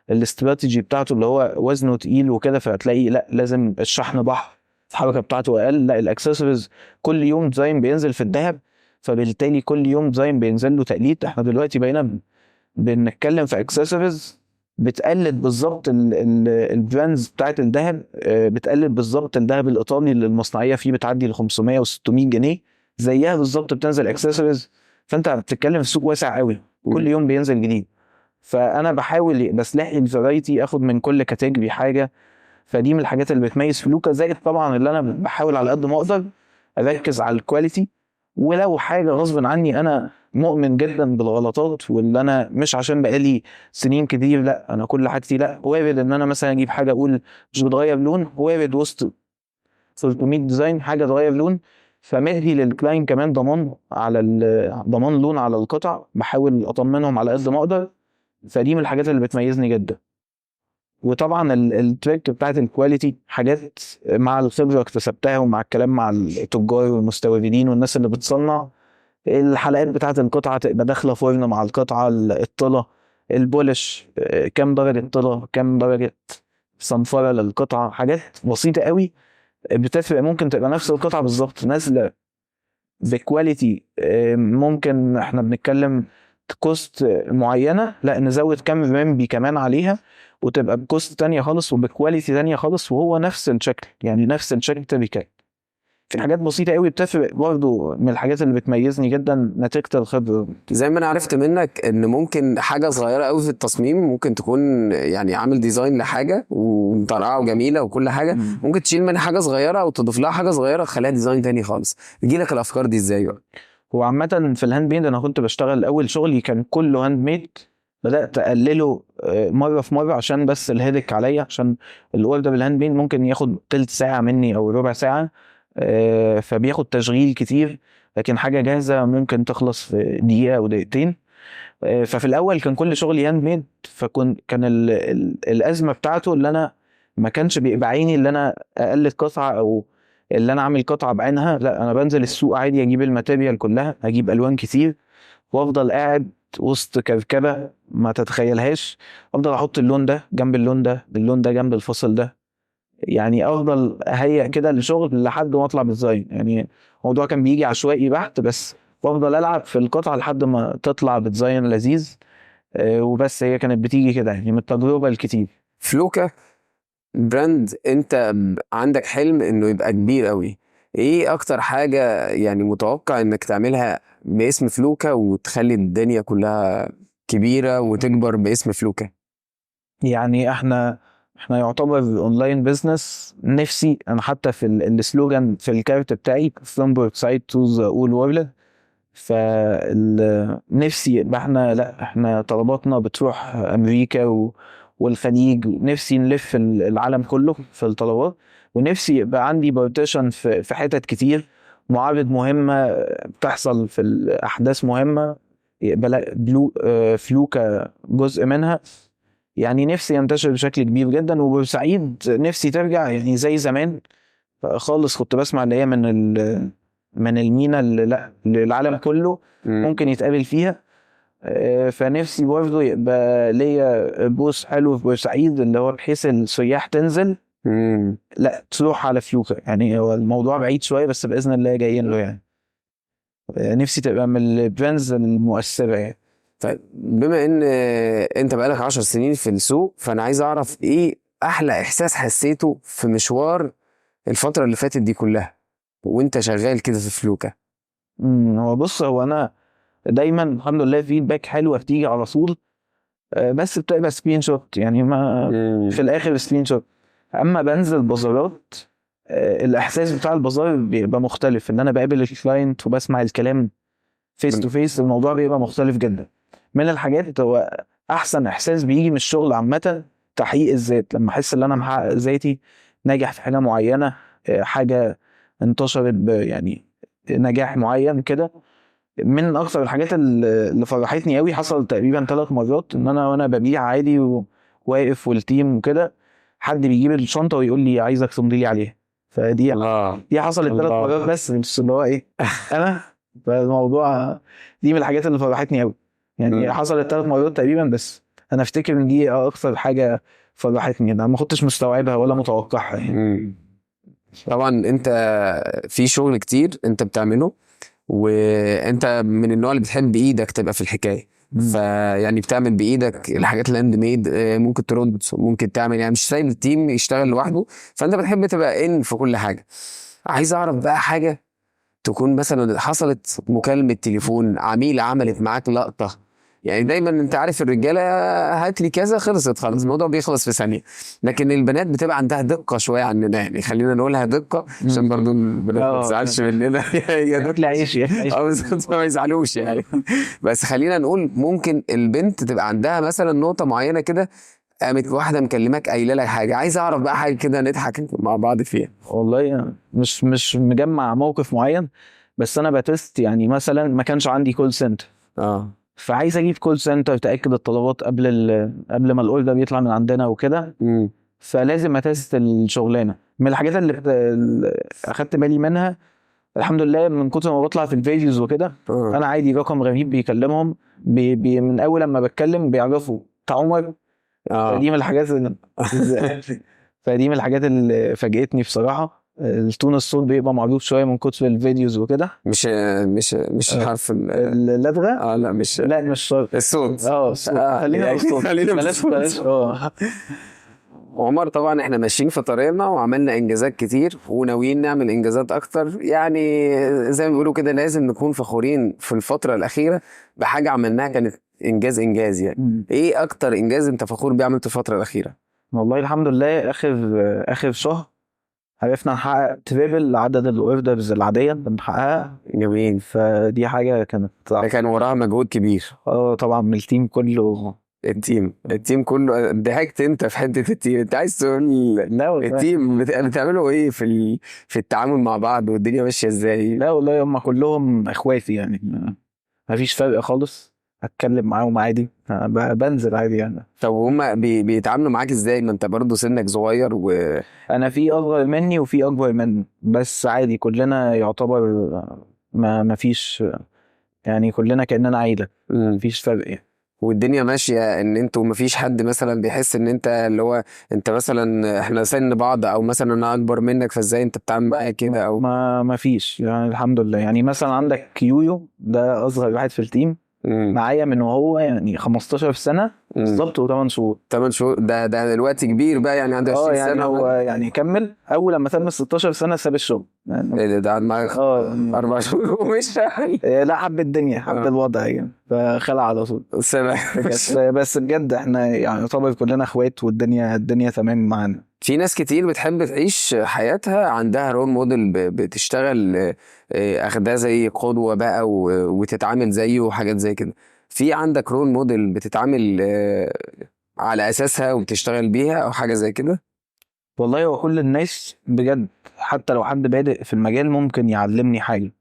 Speaker 1: الاستراتيجي بتاعته اللي هو وزنه تقيل وكده، فهتلاقي لا لازم الشحن بحر، الحركة بتاعته اقل. لا الاكسسوارز كل يوم design بينزل في الذهب، فبالتالي كل يوم design بينزل له تقليد. احنا دلوقتي بقينا بنتكلم في اكسسوارز بتقلد بالظبط ال brands بتاعت الذهب، بتقلد بالظبط الذهب الايطالي اللي المصنعيه فيه بتعدي ل 500 و600 جنيه، زيها بالظبط بتنزل اكسسوارز. فانت بتتكلم في سوق واسع قوي، كل يوم بينزل جديد. فانا بحاول بسلاحي ال variety، اخد من كل category حاجة. فدي من الحاجات اللي بتميز فلوكا. زائد طبعا اللي انا بحاول على قد ما اقدر اركز على ال quality، ولو حاجة غصب عني انا مؤمن جدا بالغلطات، واللي انا مش عشان بقالي سنين كتير لا انا كل حاجتي لا، وارد ان انا مثلا اجيب حاجة اقول مش بتغير لون، وارد وسط 300 design حاجة تغير لون. فمدي لل client كمان ضمان على ضمان لون على القطع، بحاول اطمنهم على قد ما اقدر. فدي من الحاجات اللي بتميزني جدا. وطبعا ال trick بتاعت ال quality، حاجات مع الخبرة اكتسبتها ومع الكلام مع التجار والمستوردين والناس اللي بتصنع، الحلقات بتاعت القطعة تبقى داخله فرن مع القطعة، الطلا، ال polish، كام درجه طلا، كام درجه صنفره للقطعه، حاجات بسيطة قوي بتفرق. ممكن تبقى نفس القطعة بالظبط نازله ب quality، ممكن احنا بنتكلم cost معينة، لا نزود كام رمبي كمان عليها وتبقى ب cost تانية خالص وب quality تانية خالص، وهو نفس الشكل، يعني نفس الشكل typical. في حاجات بسيطة قوي بتفرق برضو، من الحاجات اللي بتميزني جدا نتيجة الخبرة.
Speaker 2: زي ما انا عرفت منك ان ممكن حاجة صغيرة قوي في التصميم ممكن تكون يعني عامل design لحاجة ومطرقعه وجميلة وكل حاجة، ممكن تشيل منها حاجة صغيرة او تضيف لها حاجة صغيرة تخليها design تاني خالص. تجيلك الافكار دي ازاي بقى؟
Speaker 1: هو عامة في ال handmade انا كنت بشتغل اول شغلي كان كله handmade، بدات اقلله مرة في مرة عشان بس ال headache عليا، عشان ال order بال handmade ممكن ياخد تلت ساعة مني او ربع ساعة، فبياخد تشغيل كتير، لكن حاجة جاهزة ممكن تخلص في دقيقة او دقيقتين. ففي الاول كان كل شغلي handmade، فكن كان ال ال الازمة بتاعته اللي انا ما كانش بيبقى عيني اللي انا اقلد قطعه او اللي انا اعمل قطعه بعينها، لا انا بنزل السوق عادي اجيب ال material كلها، اجيب الوان كتير، وافضل قاعد وسط كركبه ما تتخيلهاش، افضل احط اللون ده جنب اللون ده، اللون ده جنب الفصل ده، يعني افضل اهيئ كده لشغل لحد ما اطلع بال design. يعني الموضوع كان بيجي عشوائي بحت، بس وافضل العب في القطعة لحد ما تطلع ب design لذيذ، وبس هي كانت بتيجي كده يعني من التجربة الكتير.
Speaker 2: فلوكا brand انت عندك حلم انه يبقى كبير قوي، ايه اكتر حاجة يعني متوقع انك تعملها باسم فلوكا وتخلي الدنيا كلها كبيرة وتكبر باسم فلوكا؟
Speaker 1: يعني احنا يعتبر online business. نفسي انا حتى في ال slogan في الكارت بتاعي from Port Said to the all world، فنفسي يبقى احنا، لا احنا طلباتنا بتروح امريكا والخليج، نفسي نلف العالم كله في الطلبات، ونفسي يبقى عندي partition في حتت كتير، معارض مهمة بتحصل في الاحداث مهمة يبقى بلو فلوكا جزء منها. يعني نفسي ينتشر بشكل كبير جدا. وبورسعيد نفسي ترجع يعني زي زمان خالص، كنت بسمع اللي هي من المينا اللي لا للعالم كله ممكن يتقابل فيها، فنفسي برضه يبقى ليا booth حلو في بورسعيد اللي هو بحيث السياح تنزل لا تروح على فلوكا. يعني هو الموضوع بعيد شوية بس باذن الله جايين له، يعني نفسي تبقى من ال brands المؤثرة يعني.
Speaker 2: طيب بما ان انت بقالك 10 سنين في السوق، فانا عايز اعرف ايه احلى احساس حسيته في مشوار الفترة اللي فاتت دي كلها وانت شغال كده في فلوكا؟
Speaker 1: هو بص، هو انا دايما الحمد لله feedback حلوة بتيجي على طول، بس بتبقى screenshot، يعني ما في الاخر screenshot. اما بنزل بازارات، الاحساس بتاع البازار بيبقى مختلف، ان انا بقابل ال client وبسمع الكلام face to face، الموضوع بيبقى مختلف جدا. من الحاجات هو احسن احساس بيجي من الشغل عامة تحقيق الذات، لما احس ان انا محقق ذاتي، ناجح في حاجة معينة، حاجة انتشرت يعني نجاح معين كده. من اكثر الحاجات اللي فرحتني قوي، حصل تقريبا 3 مرات، ان انا وانا ببيع عادي وواقف وال team وكده، حد بيجيب الشنطة ويقول لي عايزك تمضي لي عليها. فدي دي حصلت 3 مرات بس اللي هو ايه انا، فالموضوع دي من الحاجات اللي فرحتني قوي يعني. حصلت 3 مرات تقريبا، بس انا افتكر ان دي اكثر حاجة فرحتني، انا ما كنتش مستوعبها ولا متوقعها يعني.
Speaker 2: طبعا انت في شغل كتير انت بتعمله، وانت من النوع اللي بتحب بايدك تبقى في الحكاية، فيعني بتعمل بايدك الحاجات ال handmade، ممكن ترد، ممكن تعمل، يعني مش سايب ال team يشتغل لوحده، فانت بتحب تبقى ان في كل حاجة. عايز اعرف بقى حاجة تكون مثلا حصلت مكالمة تليفون، عميل عملت معاك لقطة، يعني دايما انت عارف الرجالة هات لي كذا خلصت خلاص الموضوع بيخلص في ثانية، لكن البنات بتبقى عندها دقه شوية عننا، يعني خلينا نقولها دقه عشان برضو البنات ما تزعلش مننا.
Speaker 1: يا دقه عيش
Speaker 2: بالظبط، ما يزعلوش يعني. بس خلينا نقول ممكن البنت تبقى عندها مثلا نقطة معينة كده، قامت واحدة مكلماك قايله لك حاجة، عايز اعرف بقى حاجة كده نضحك مع بعض فيها.
Speaker 1: والله مش مجمع موقف معين، بس انا ب test يعني. مثلا ما كانش عندي call center، فعايز اجيب call center تاكد الطلبات قبل ما ال order بيطلع من عندنا وكده، فلازم ا test الشغلانة. من الحاجات اللي اخدت بالي منها الحمد لله من كتر ما بطلع في ال videos وكده، انا عادي رقم غريب بيكلمهم من اول لما بتكلم بيعرفوا بتاع عمر، فدي من الحاجات اللي فدي من الحاجات اللي فاجئتني بصراحة. ال tone الصوت بيبقى معروف شوية من كتر ال videos وكده.
Speaker 2: مش حرف
Speaker 1: اللدغه.
Speaker 2: لا مش،
Speaker 1: لا مش شرط
Speaker 2: الصوت.
Speaker 1: الصوت. خلينا
Speaker 2: يعني
Speaker 1: بالصوت.
Speaker 2: خلينا
Speaker 1: بلاش
Speaker 2: بالصوت.
Speaker 1: بلاش.
Speaker 2: عمر، طبعا احنا ماشيين في طريقنا وعملنا انجازات كتير وناويين نعمل انجازات اكتر. يعني زي ما بيقولوا كده لازم نكون فخورين في الفترة الأخيرة بحاجة عملناها كانت انجاز يعني. ايه اكتر انجاز انت فخور بيه عملته الفترة الأخيرة؟
Speaker 1: والله الحمد لله اخر شهر عرفنا نحقق triple عدد ال orders العادية اللي بنحققها.
Speaker 2: جميل.
Speaker 1: فدي حاجة كانت
Speaker 2: ده كان وراها مجهود كبير.
Speaker 1: طبعا من ال team كله.
Speaker 2: ال team كله. ضحكت انت في حتة ال team، انت عايز تقول
Speaker 1: لا والله.
Speaker 2: ال team بتعملوا ايه في التعامل مع بعض والدنيا ماشية ازاي؟
Speaker 1: لا والله هم كلهم اخواتي يعني، ما فيش فرق خالص. هتكلم معاهم عادي، بنزل عادي يعني.
Speaker 2: طب وهم بيتعاملوا معاك ازاي؟ ما انت برضه سنك صغير و
Speaker 1: انا في اصغر مني وفي اكبر مني، بس عادي كلنا يعتبر ما فيش يعني، كلنا كأننا عيلة، ما فيش فرق يعني.
Speaker 2: والدنيا ماشية ان انتوا ما فيش حد مثلا بيحس ان انت اللي هو انت مثلا احنا سن بعض، او مثلا انا اكبر منك فازاي انت بتعمل معايا كده او
Speaker 1: ما فيش يعني، الحمد لله. يعني مثلا عندك يويو ده اصغر واحد في ال team، معايا من وهو يعني 15 سنة بالظبط و8 شهور.
Speaker 2: 8 شهور ده دلوقتي كبير بقى يعني، عنده 20
Speaker 1: يعني
Speaker 2: سنة.
Speaker 1: هو يعني كمل اول لما تم 16 سنة ساب الشغل يعني.
Speaker 2: ايه ده قعد معاك 4 شهور ومش
Speaker 1: لا حب الدنيا، حب الوضع يعني، فخلع على طول.
Speaker 2: سلام.
Speaker 1: بس بجد احنا يعني يعتبر كلنا اخوات، والدنيا تمام معانا.
Speaker 2: في ناس كتير بتحب تعيش حياتها عندها role model بتشتغل، اخدها زي قدوة بقى وتتعامل زيه وحاجات زي كده. في عندك role model بتتعامل على اساسها وبتشتغل بيها او حاجة زي كده؟
Speaker 1: والله هو كل الناس بجد، حتى لو حد بادئ في المجال ممكن يعلمني حاجة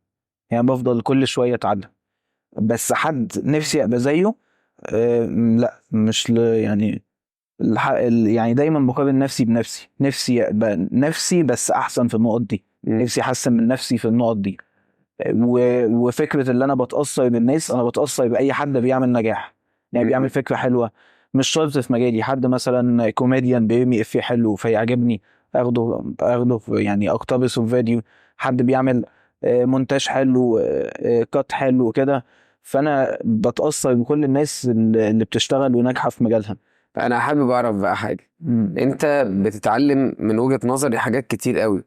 Speaker 1: يعني، بفضل كل شوية اتعلم. بس حد نفسي ابقى زيه، لا مش يعني يعني دايما بقارن نفسي بنفسي، نفسي ابقى نفسي بس احسن في النقط دي، نفسي احسن من نفسي في النقط دي. وفكره اللي انا بتاثر بالناس، انا بتاثر باي حد بيعمل نجاح يعني، بيعمل فكرة حلوة، مش شرط في مجالي. حد مثلا كوميديان بيرمي افيه حلو فيعجبني اخده يعني اقتبسه في فيديو. حد بيعمل مونتاج حلو، cut حلو كده، فانا بتاثر بكل الناس اللي بتشتغل وناجحة في مجالها.
Speaker 2: انا حابب اعرف بقى حاجة، انت بتتعلم من وجهه نظري حاجات كتير قوي.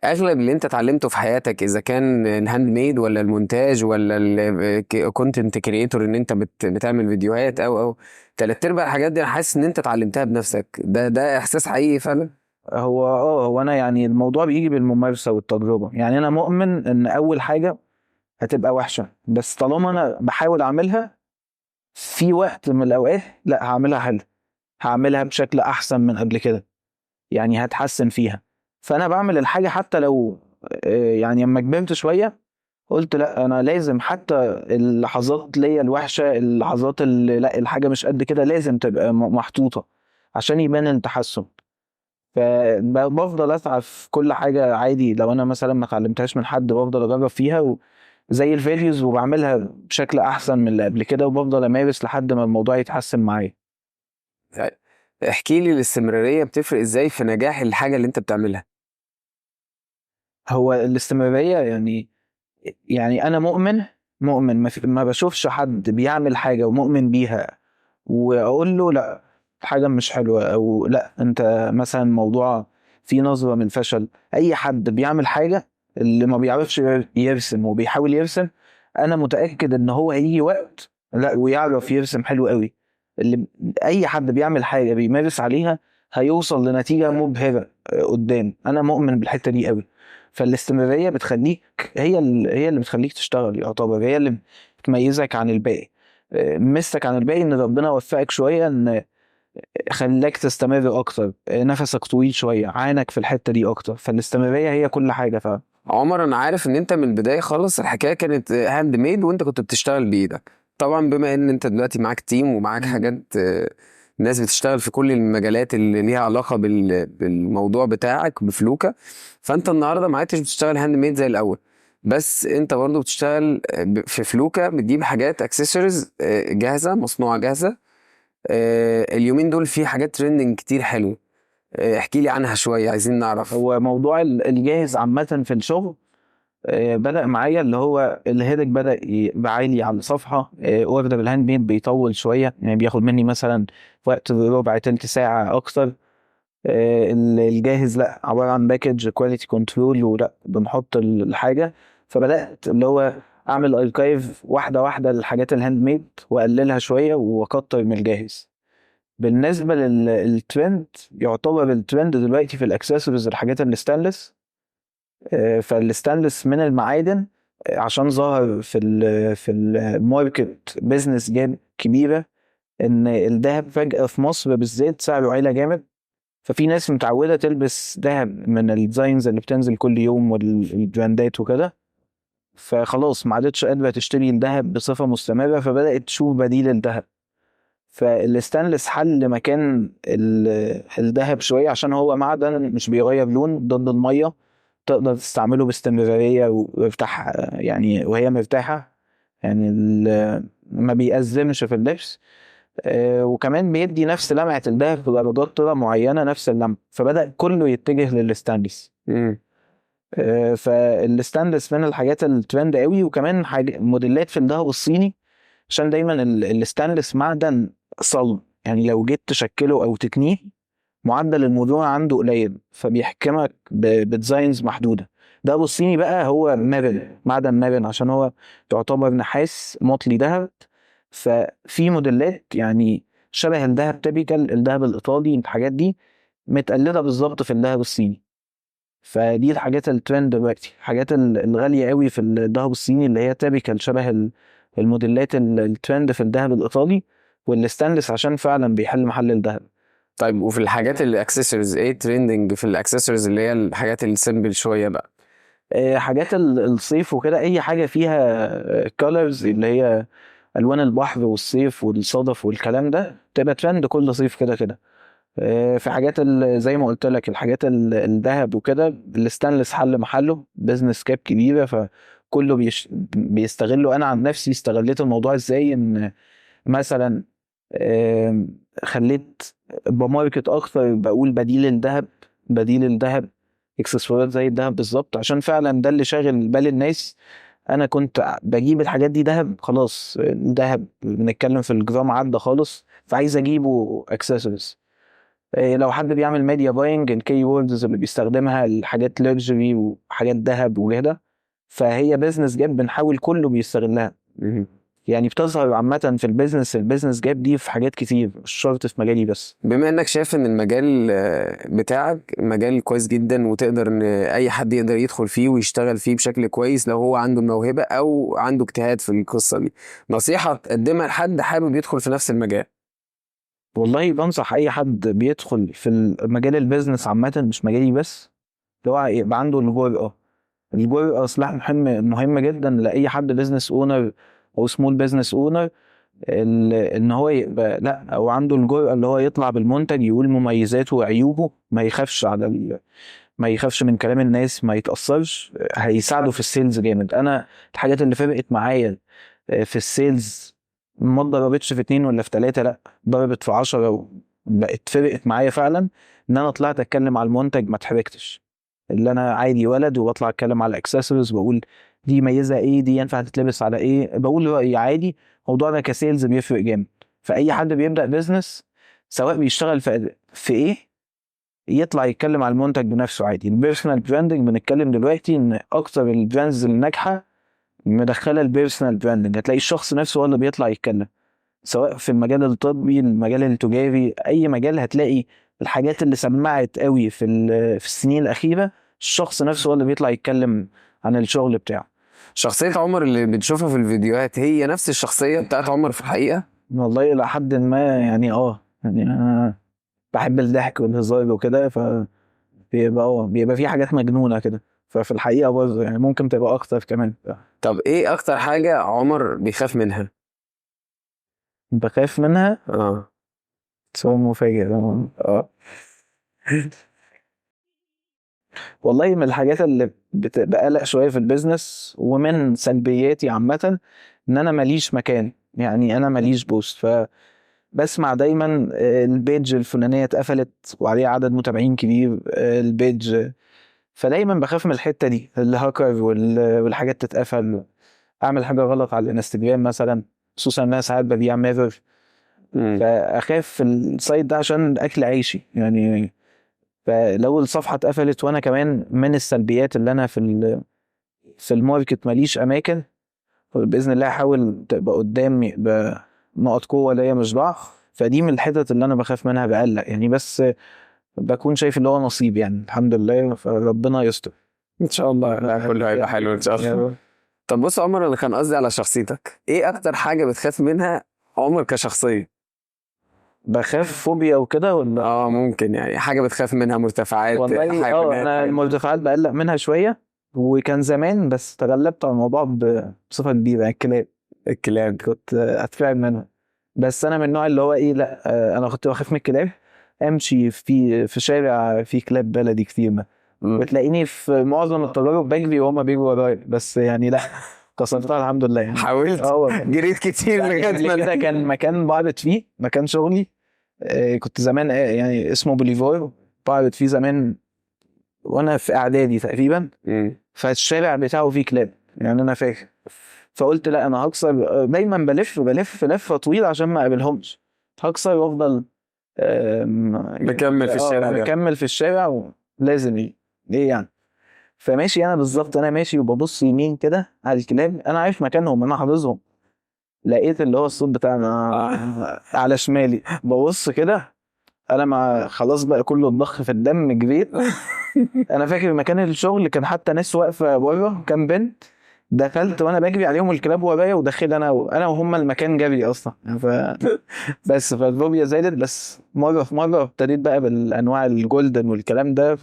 Speaker 2: اغلب اللي انت اتعلمته في حياتك اذا كان ال handmade ولا المونتاج ولا ال content creator ان انت بتعمل فيديوهات او تلات ارباع الحاجات دي انا حاسس ان انت اتعلمتها بنفسك. ده احساس حقيقي فعلا؟
Speaker 1: هو انا يعني الموضوع بيجي بالممارسة والتجربة. يعني انا مؤمن ان اول حاجة هتبقى وحشة، بس طالما انا بحاول اعملها في وقت من الاوقات لا هعملها حلو، هعملها بشكل احسن من قبل كده، يعني هتحسن فيها. فانا بعمل الحاجة حتى لو يعني لما كبرت شوية قلت لا انا لازم حتى اللحظات ليا الوحشة، اللحظات اللي لا الحاجة مش قد كده، لازم تبقى محطوطة عشان يبان التحسن. فبفضل اسعى في كل حاجة عادي، لو انا مثلا ما اتعلمتهاش من حد بفضل اجرب فيها زي ال videos، وبعملها بشكل احسن من اللي قبل كده، وبفضل امارس لحد ما الموضوع يتحسن معايا.
Speaker 2: احكي لي الاستمرارية بتفرق ازاي في نجاح الحاجة اللي انت بتعملها؟
Speaker 1: هو الاستمرارية يعني انا مؤمن ما بشوفش حد بيعمل حاجة ومؤمن بيها واقول له لا حاجة مش حلوة، او لا انت مثلا موضوع فيه نظره من فشل. اي حد بيعمل حاجة اللي ما بيعرفش يرسم وبيحاول يرسم، انا متاكد ان هو هيجي وقت لا ويعرف يرسم حلو قوي. اللي اي حد بيعمل حاجة بيمارس عليها هيوصل لنتيجة مبهرة قدام. انا مؤمن بالحتة دي قوي. فالاستمراريه بتخليك هي اللي بتخليك تشتغل، يعتبر هي اللي بتميزك عن الباقي. ميزتك عن الباقي ان ربنا وفقك شوية، ان خلاك تستمر اكتر، نفسك طويل شوية، عانك في الحتة دي اكتر. فالاستمراريه هي كل حاجة.
Speaker 2: عمر، انا عارف ان انت من البداية خالص الحكاية كانت handmade وانت كنت بتشتغل بايدك. طبعا بما ان انت دلوقتي معاك team ومعاك حاجات، ناس بتشتغل في كل المجالات اللي ليها علاقة بالموضوع بتاعك بفلوكه، فانت النهارده ما عدتش بتشتغل handmade زي الاول، بس انت برضو بتشتغل في فلوكه، بتجيب حاجات اكسسوارز جاهزة، مصنوعة جاهزة. اليومين دول في حاجات trending كتير حلوة، احكي لي عنها شوية، عايزين نعرف.
Speaker 1: هو موضوع الجاهز عامة في الشغل بدأ معايا اللي هو ال headache بدأ يبقى عالي على الصفحة. order ال handmade بيطول شوية، يعني بياخد مني مثلا وقت ربع تلت ساعة أكتر. الجاهز لا، عبارة عن package quality control ولا بنحط الحاجة. فبدأت اللي هو أعمل archive واحدة واحدة للحاجات ال handmade وأقللها شوية وأكتر من الجاهز. بالنسبة للترند، يعتبر الترند دلوقتي في الاكسسوارز الحاجات الستانلس. فال stainless من المعادن، عشان ظهر في ال market business gap كبيرة، ان الذهب فجأة في مصر بالذات سعره عالي جامد، ففي ناس متعودة تلبس ذهب من ال designs اللي بتنزل كل يوم وال brandات وكده، فخلاص ما عادتش قادرة تشتري الذهب بصفة مستمرة، فبدأت تشوف بديل الذهب. فالستانلس حل مكان الذهب شوية، عشان هو معدن مش بيغير لون، ضد المية، تقدر تستعمله باستمرارية وارتاح يعني، وهي مرتاحة يعني، ما بيأزمش في اللبس. وكمان بيدي نفس لمعة الذهب في درجات طلا معينة نفس اللمعة، فبدأ كله يتجه للستانلس. فالستانلس من الحاجات الترند قوي. وكمان حاجة موديلات في الذهب الصيني، عشان دايما الستانلس معدن صلب، يعني لو جيت تشكله او تتنيه معدل المرونة عنده قليل، فبيحكمك ب designs محدودة. الدهب الصيني بقى هو مرن، معدن مرن، عشان هو يعتبر نحاس مطلي ذهب. ففي موديلات يعني شبه الذهب typical، الذهب الايطالي، الحاجات دي متقلده بالظبط في الذهب الصيني. فدي الحاجات الترند دلوقتي، الحاجات الغالية قوي في الذهب الصيني اللي هي typical شبه الموديلات الترند في الذهب الايطالي والستانلس، عشان فعلا بيحل محل الذهب.
Speaker 2: طيب وفي الحاجات الاكسسوارز، ايه trending في الاكسسوارز اللي هي الحاجات ال simple شوية بقى؟
Speaker 1: حاجات الصيف وكده، اي حاجة فيها colors اللي هي الوان البحر والصيف والصدف والكلام ده، تبقى ترند كل صيف كده كده. في حاجات زي ما قلت لك الحاجات الذهب وكده، الستانلس حل محله، business gap كبيرة، فكله بيستغله. انا عن نفسي استغليت الموضوع ازاي، ان مثلا خليت ب market اكتر، بقول بديل الذهب، بديل الذهب، اكسسوارات زي الذهب بالظبط، عشان فعلا ده اللي شاغل بال الناس. انا كنت بجيب الحاجات دي ذهب، خلاص الذهب بنتكلم في الجرام عدى خالص، فعايز اجيبه اكسسوارز. لو حد بيعمل media buying، ال keywords اللي بيستخدمها الحاجات luxury وحاجات ذهب وكده، فهي business gap بنحاول كله بيستغلها. يعني بتظهر عامة في ال business، ال business gap دي في حاجات كتير، مش شرط في مجالي بس.
Speaker 2: بما انك شايف ان المجال بتاعك مجال كويس جدا، وتقدر ان اي حد يقدر يدخل فيه ويشتغل فيه بشكل كويس لو هو عنده الموهبة او عنده اجتهاد في القصة دي، نصيحة تقدمها لحد حابب يدخل في نفس المجال؟
Speaker 1: والله بنصح اي حد بيدخل في مجال ال business عامة، مش مجالي بس، اللي هو يبقى عنده الجرأة. الجرأة سلاح مهم، مهم جدا لأي حد business owner او small business owner، ان هو يبقى لا او عنده الجرأة اللي هو يطلع بالمنتج، يقول مميزاته وعيوبه، ما يخافش من كلام الناس، ما يتأثرش، هيساعده في ال sales جامد. انا الحاجات اللي فرقت معايا في ال sales ما ضربتش في 2 ولا في 3، لا ضربت في 10 وبقت فرقت معايا فعلا، ان انا طلعت اتكلم على المنتج ما اتحرجتش، اللي انا عادي ولد وبطلع اتكلم على الاكسسوارز، بقول دي ميزة ايه، دي ينفع تتلبس على ايه، بقول رايي عادي. الموضوع ده ك sales بيفرق جامد. فاي حد بيبدا business سواء بيشتغل في ايه، يطلع يتكلم على المنتج بنفسه عادي. ال personal branding بنتكلم دلوقتي ان اكتر ال brands الناجحة مدخله ال personal branding، هتلاقي الشخص نفسه هو اللي بيطلع يتكلم، سواء في المجال الطبي، المجال التجاري، اي مجال، هتلاقي الحاجات اللي سمعت قوي في السنين الاخيرة الشخص نفسه هو اللي بيطلع يتكلم عن الشغل بتاعه.
Speaker 2: شخصية عمر اللي بتشوفها في الفيديوهات هي نفس الشخصية بتاعت عمر في الحقيقة؟
Speaker 1: والله الى حد ما يعني، يعني انا بحب الضحك والهزار وكده، ف بيبقى في حاجات مجنونة كده، ففي الحقيقة برضه يعني ممكن تبقى اكتر كمان.
Speaker 2: طب ايه اكتر حاجة عمر بيخاف منها؟
Speaker 1: بخاف منها؟ سؤال مفاجئ ده. والله من الحاجات اللي بقلق شوية في ال business ومن سلبياتي عامة، ان انا ماليش مكان، يعني انا ماليش boss. ف بسمع دايما ال page الفلانية اتقفلت وعليها عدد متابعين كبير، ال page، فدايما بخاف من الحتة دي، الهاكر والحاجات تتقفل، اعمل حاجة غلط على الانستجرام مثلا، خصوصا ان انا ساعات ببيع mirror، فاخاف في ال side ده عشان اكل عيشي يعني. فلو الصفحة اتقفلت، وانا كمان من السلبيات اللي انا في ال market ماليش اماكن، باذن الله احاول تبقى قدامي بنقط قوة ليا مش ضعف، فدي من الحتت اللي انا بخاف منها، بقلق يعني، بس بكون شايف اللي هو نصيب يعني، الحمد لله، فربنا يستر
Speaker 2: ان شاء الله. لا كله هيبقى حلو ان شاء الله. طب بص عمر، انا كان قصدي على شخصيتك، ايه اكتر حاجة بتخاف منها عمر كشخصية؟
Speaker 1: بخاف فوبيا وكده ولا؟
Speaker 2: ممكن يعني حاجة بتخاف منها، مرتفعات،
Speaker 1: والله
Speaker 2: حيوانات.
Speaker 1: انا المرتفعات بقلق منها شوية، وكان زمان بس تغلبت على الموضوع بصفة كبيرة. يعني
Speaker 2: الكلاب
Speaker 1: كنت اتفاعل منها، بس انا من النوع اللي هو ايه، لا انا كنت بخاف من الكلاب، امشي في شارع فيه كلاب بلدي كتير ما وتلاقيني في معظم التجارب بجري وهما بيجروا ورايا، بس يعني لا كسرتها الحمد لله يعني.
Speaker 2: حاولت، جريت كتير لغاية ما
Speaker 1: كده. كان مكان بعرض فيه، مكان شغلي، كنت زمان يعني اسمه بوليفار، بعرض فيه زمان وانا في اعدادي تقريبا، فالشارع بتاعه فيه كلاب يعني انا فاكر، فقلت لا انا هكسر، دايما بلف بلف لفه طويلة عشان ما اقابلهمش، هكسر وافضل
Speaker 2: مكمل في الشارع ده،
Speaker 1: مكمل في الشارع ولازم ايه يعني. فماشي انا بالظبط، انا ماشي وببص يمين كده على الكلاب، انا عارف مكانهم، انا حافظهم، لقيت اللي هو الصوت بتاعنا على شمالي، ببص كده انا مع خلاص بقى كله الضخ في الدم، جريت. انا فاكر مكان الشغل كان حتى ناس واقفة بره، كان بنت، دخلت وانا بجري عليهم الكلاب ورايا، ودخل انا وهم المكان جري اصلا بس فالفوبيا زادت. بس مرة في مرة ابتديت بقى بالانواع ال golden والكلام ده،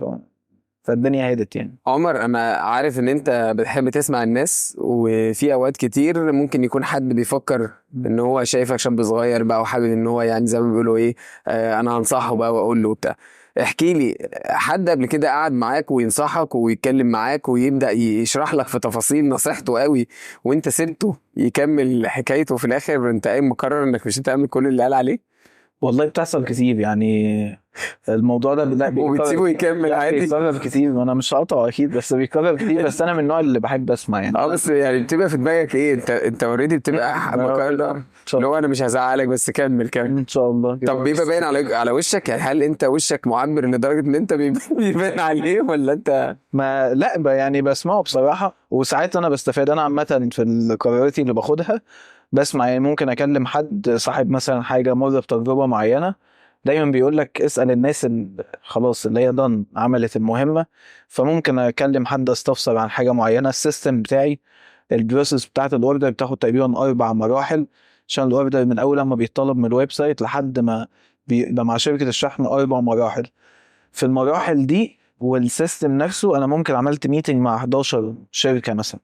Speaker 1: فالدنيا هدت يعني.
Speaker 2: عمر، انا عارف ان انت بتحب تسمع الناس، وفي اوقات كتير ممكن يكون حد بيفكر ان هو شايفك شاب صغير بقى وحابب ان هو يعني زي ما بيقولوا ايه، انا هنصحه بقى واقول له وبتاع. احكي لي، حد قبل كده قعد معاك وينصحك ويتكلم معاك ويبدأ يشرح لك في تفاصيل نصيحته قوي، وانت سبته يكمل حكايته، وفي الاخر انت قايم مقرر انك مش هتعمل كل اللي قال عليه؟
Speaker 1: والله بتحصل كتير يعني الموضوع ده،
Speaker 2: وبتسيبه يكمل عادي؟
Speaker 1: بيكرر كتير، وانا مش هقطعه اكيد، بس بيكرر كتير، بس انا من النوع اللي بحب اسمع يعني.
Speaker 2: بس يعني بتبقى في دماغك ايه، انت already بتبقى مقرر اللي هو انا مش هزعلك بس كمل
Speaker 1: ان شاء الله.
Speaker 2: طب بيبقى باين على وشك يعني؟ هل انت وشك معبر لدرجة ان انت بيبان عليه ولا انت
Speaker 1: ما لا يعني بسمعه بصراحة، وساعات انا بستفاد. انا عامة في قراراتي اللي باخدها بسمع يعني، ممكن اكلم حد صاحب مثلا حاجة مر بتجربه معينة، دايما بيقول لك اسال الناس اللي خلاص اللي هي done عملت المهمة، فممكن اكلم حد استفسر عن حاجة معينة. ال system بتاعي ال process بتاعت ال order بتاخد تقريبا 4 مراحل، عشان ال order من اول ما بيطلب من ال website لحد ما بيبقى مع شركة الشحن 4 مراحل. في المراحل دي وال system نفسه انا ممكن عملت meeting مع 11 شركة مثلا،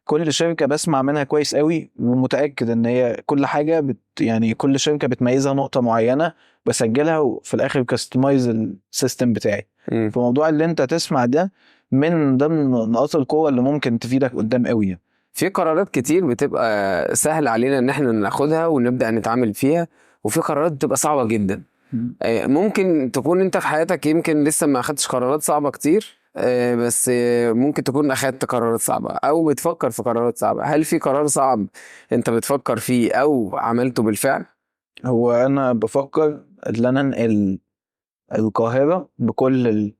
Speaker 1: كل شركة بسمع منها كويس قوي ومتاكد ان هي كل حاجة يعني كل شركة بتميزها نقطة معينة بسجلها، وفي الاخر customize ال system بتاعي. فموضوع اللي انت تسمع ده من ضمن نقاط القوة اللي ممكن تفيدك قدام قوي.
Speaker 2: في قرارات كتير بتبقى سهل علينا ان احنا ناخدها ونبدا نتعامل فيها، وفي قرارات بتبقى صعبة جدا. ممكن تكون انت في حياتك يمكن لسه ما اخدتش قرارات صعبة كتير، بس ممكن تكون اخدت قرارات صعبة او بتفكر في قرارات صعبة. هل في قرار صعب انت بتفكر فيه او عملته بالفعل؟
Speaker 1: هو انا بفكر ان انا انقل القاهرة بكل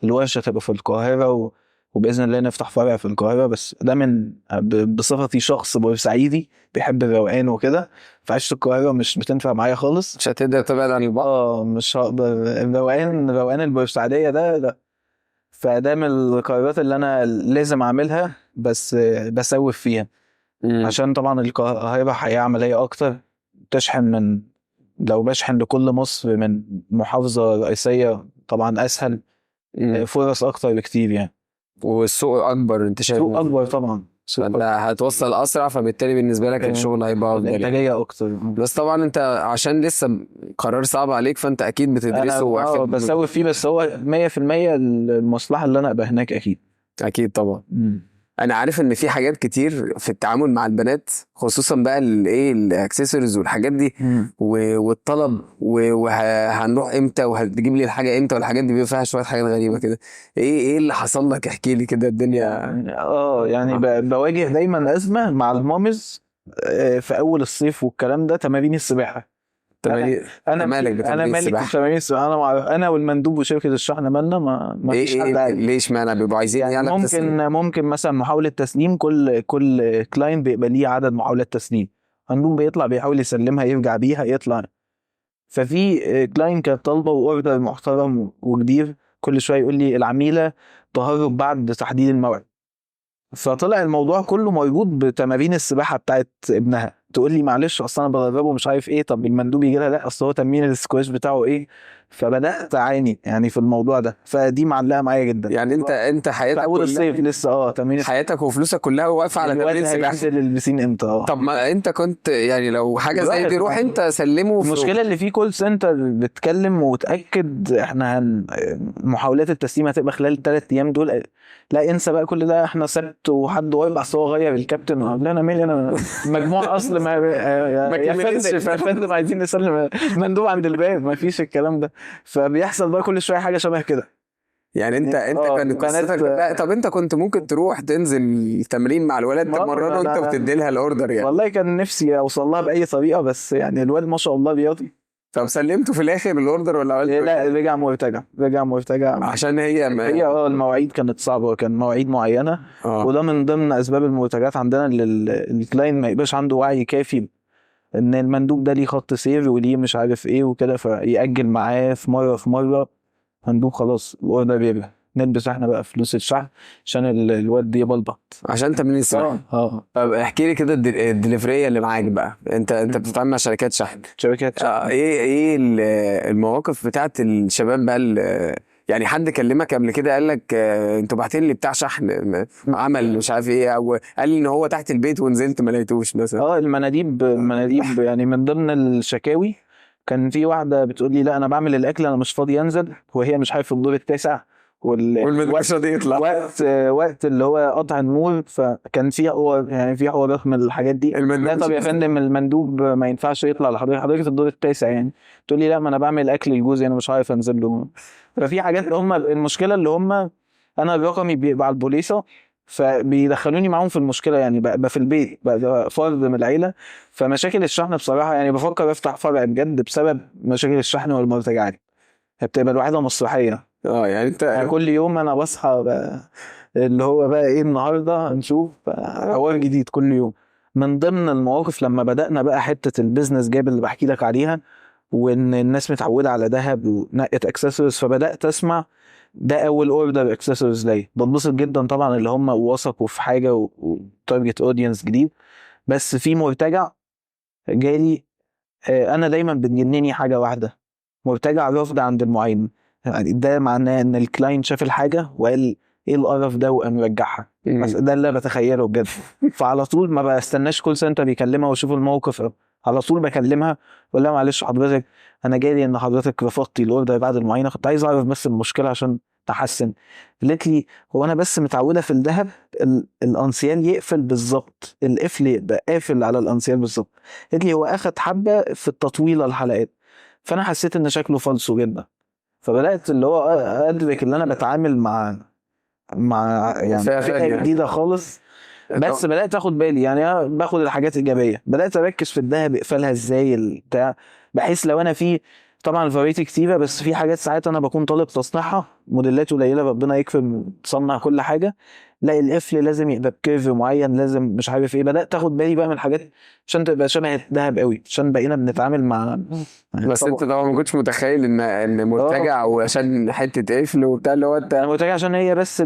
Speaker 1: الورشة تبقى في القاهرة، وباذن الله نفتح فرع في القاهرة. بس ده من بصفتي شخص بورسعيدي بيحب الروقان وكده، فعيشه القاهرة مش بتنفع معايا خالص.
Speaker 2: مش هتقدر تبعد عن البحر.
Speaker 1: مش هقدر، الروقان البورسعيديه ده لا. فده من القرارات اللي انا لازم اعملها، بس بسوف فيها. عشان طبعا القاهرة حياة عملية اكتر، تشحن من لو بشحن لكل مصر من محافظة رئيسية طبعا اسهل، فرص اكتر بكتير يعني،
Speaker 2: والسوق اكبر. انت شايف
Speaker 1: سوق اكبر طبعا،
Speaker 2: فانت هتوصل اسرع، فبالتالي بالنسبة لك الشغل هيبقى افضل،
Speaker 1: الانتاجية اكتر.
Speaker 2: بس طبعا انت عشان لسه قرار صعب عليك فانت اكيد بتدرسه
Speaker 1: واخد بسوي فيه، بس هو 100% المصلحة اللي انا ابقى هناك اكيد.
Speaker 2: اكيد طبعا. انا عارف ان في حاجات كتير في التعامل مع البنات، خصوصا بقى الايه الاكسسوارز والحاجات دي والطلب وهنروح امتى وهتجيب لي الحاجة امتى والحاجات دي، بيبقى فيها شوية حاجات غريبة كده. ايه اللي حصل لك؟ احكي لي كده الدنيا.
Speaker 1: يعني بواجه دايما ازمة مع ال moms في اول الصيف والكلام ده، تمارين السباحة. انا
Speaker 2: مالك بتمارين
Speaker 1: انا مالك
Speaker 2: السباحة؟
Speaker 1: تمارين السباحة. انا والمندوب وشركه الشحن مالنا، ما فيش حد عارف.
Speaker 2: ليش مالنا؟ بيبقوا عايزين
Speaker 1: يعني ممكن مثلا محاولة تسليم، كل client بيبقى ليه عدد محاولات تسليم، مندوب بيطلع بيحاول يسلمها يرجع بيها يطلع. ففي client كانت طالبه و order محترم وكبير، كل شوية يقول لي العميله تهرب بعد تحديد الموعد. فطلع الموضوع كله مربوط بتمارين السباحة بتاعت ابنها. تقول لي معلش اصل انا بدربه مش عارف ايه، طب المندوب يجي لها لا اصل هو تمرين السكواش بتاعه ايه. فبدات اعاني يعني في الموضوع ده، فدي معلقه معايا جدا.
Speaker 2: يعني انت حياتك
Speaker 1: اول الصيف لسه تمرين
Speaker 2: حياتك وفلوسك كلها واقفة على تمرين السباحة.
Speaker 1: هينزل البسين امتى؟
Speaker 2: طب ما انت كنت يعني لو حاجة زي دي روح انت سلمه.
Speaker 1: المشكلة اللي في call center بتكلم وتاكد احنا محاولات التسليم هتبقى خلال 3 ايام دول، لا انسى بقى كل ده، احنا سبت وحد واقف اصل هو غير الكابتن. لا انا مالي، انا مجموعة اصل ما يا فندم عايزين نسلم مندوب عند الباب، ما فيش الكلام ده. فبيحصل بقى كل شوية حاجة شبه كده.
Speaker 2: يعني انت كانت قصتك. لا طب انت كنت ممكن تروح تنزل تمرين مع الولد تمرنه انت وتدي لها ال order يعني.
Speaker 1: والله كان نفسي اوصل لها باي طريقه، بس يعني الولد ما شاء الله رياضي.
Speaker 2: طب سلمته في الاخر ال order ولا عملت؟
Speaker 1: لا رجع مرتجع
Speaker 2: عشان هي
Speaker 1: المواعيد كانت صعبة، كان مواعيد معينة. وده من ضمن اسباب المرتجعات عندنا، ان ال client ما يبقاش عنده وعي كافي ان المندوب ده ليه خط سير وليه مش عارف ايه وكده، فيأجل معاه في مرة مندوب خلاص ال order بيبقى نلبس احنا بقى فلوس الشحن عشان الواد يبلبط
Speaker 2: عشان تمرين السباحة. طب احكي لي كده الدليفريه اللي معاك بقى، انت بتتعامل مع شركات شحن.
Speaker 1: شركات شحن.
Speaker 2: ايه المواقف بتاعت الشباب بقى؟ يعني حد كلمك قبل كده قال لك انتوا باعتين لي بتاع شحن عمل مش عارف ايه، او قال لي ان هو تحت البيت ونزلت ما لقيتوش مثلا؟
Speaker 1: المناديب يعني من ضمن الشكاوي كان في واحدة بتقول لي لا انا بعمل الاكل انا مش فاضي انزل، وهي مش عارف في الدور التاسع
Speaker 2: والمدرسة دي يطلع
Speaker 1: وقت اللي هو قطع النور. فكان في يعني في حوارات من الحاجات دي. لا طب يا فندم المندوب ما ينفعش يطلع لحضرتك الدور التاسع يعني. تقول لي لا ما انا بعمل اكل لجوزي انا مش عارف انزل له. ففي حاجات هم المشكلة اللي هم انا رقمي بيبقى على البوليصه، فبيدخلوني معاهم في المشكلة يعني، بقى في البيت بقى فرد من العيلة. فمشاكل الشحن بصراحة يعني بفكر افتح فرع بجد بسبب مشاكل الشحن والمرتجعات، بتبقى الواحدة مسرحية.
Speaker 2: يعني انت
Speaker 1: يعني كل يوم انا بصحى اللي هو بقى ايه النهارده نشوف حوار جديد كل يوم. من ضمن المواقف لما بدأنا بقى حتة ال business gap اللي بحكي لك عليها، وان الناس متعوده على ذهب ونقه اكسسوارز، فبدأت اسمع ده اول order accessories ليا. بتبسط جدا طبعا اللي هم وثقوا في حاجة و target audience جديد. بس في مرتجع جالي، انا دايما بتجنني حاجة واحدة، مرتجع رفض عند المعاين. يعني ده معناه ان ال client شاف الحاجة وقال ايه القرف ده وقام رجعها. بس ده اللي بتخيله بجد. فعلى طول ما بستناش call center يكلمها واشوف الموقف، على طول بكلمها بقول لها معلش حضرتك انا جالي ان حضرتك رفضتي ال order بعد المعاينة، كنت عايز اعرف بس المشكلة عشان تحسن. قالت لي هو انا بس متعوده في الذهب الانسيال يقفل بالظبط، القفل يبقى قافل على الانسيال بالظبط. قالت لي هو اخد حبه في التطويله الحلقات، فانا حسيت ان شكله فالصو جدا. فبدات اللي هو ادرك ان انا بتعامل مع يعني فئة جديدة خالص. بس بدات اخد بالي يعني، انا باخد الحاجات ايجابية، بدات اركز في الذهب اقفلها ازاي البتاع، بحيث لو انا في طبعا variety كتيرة، بس في حاجات ساعات انا بكون طالب تصنيعها موديلات قليله ربنا يكفي تصنع كل حاجة، لا القفل لازم يبقى ب curve معين، لازم مش عارف ايه. بدات اخد بالي بقى من الحاجات عشان تبقى شبه الذهب قوي، عشان بقينا بنتعامل مع.
Speaker 2: بس انت طبعا ما كنتش متخيل ان مرتجع وعشان حتة قفل وبتاع اللي هو انت
Speaker 1: مرتجع عشان هي بس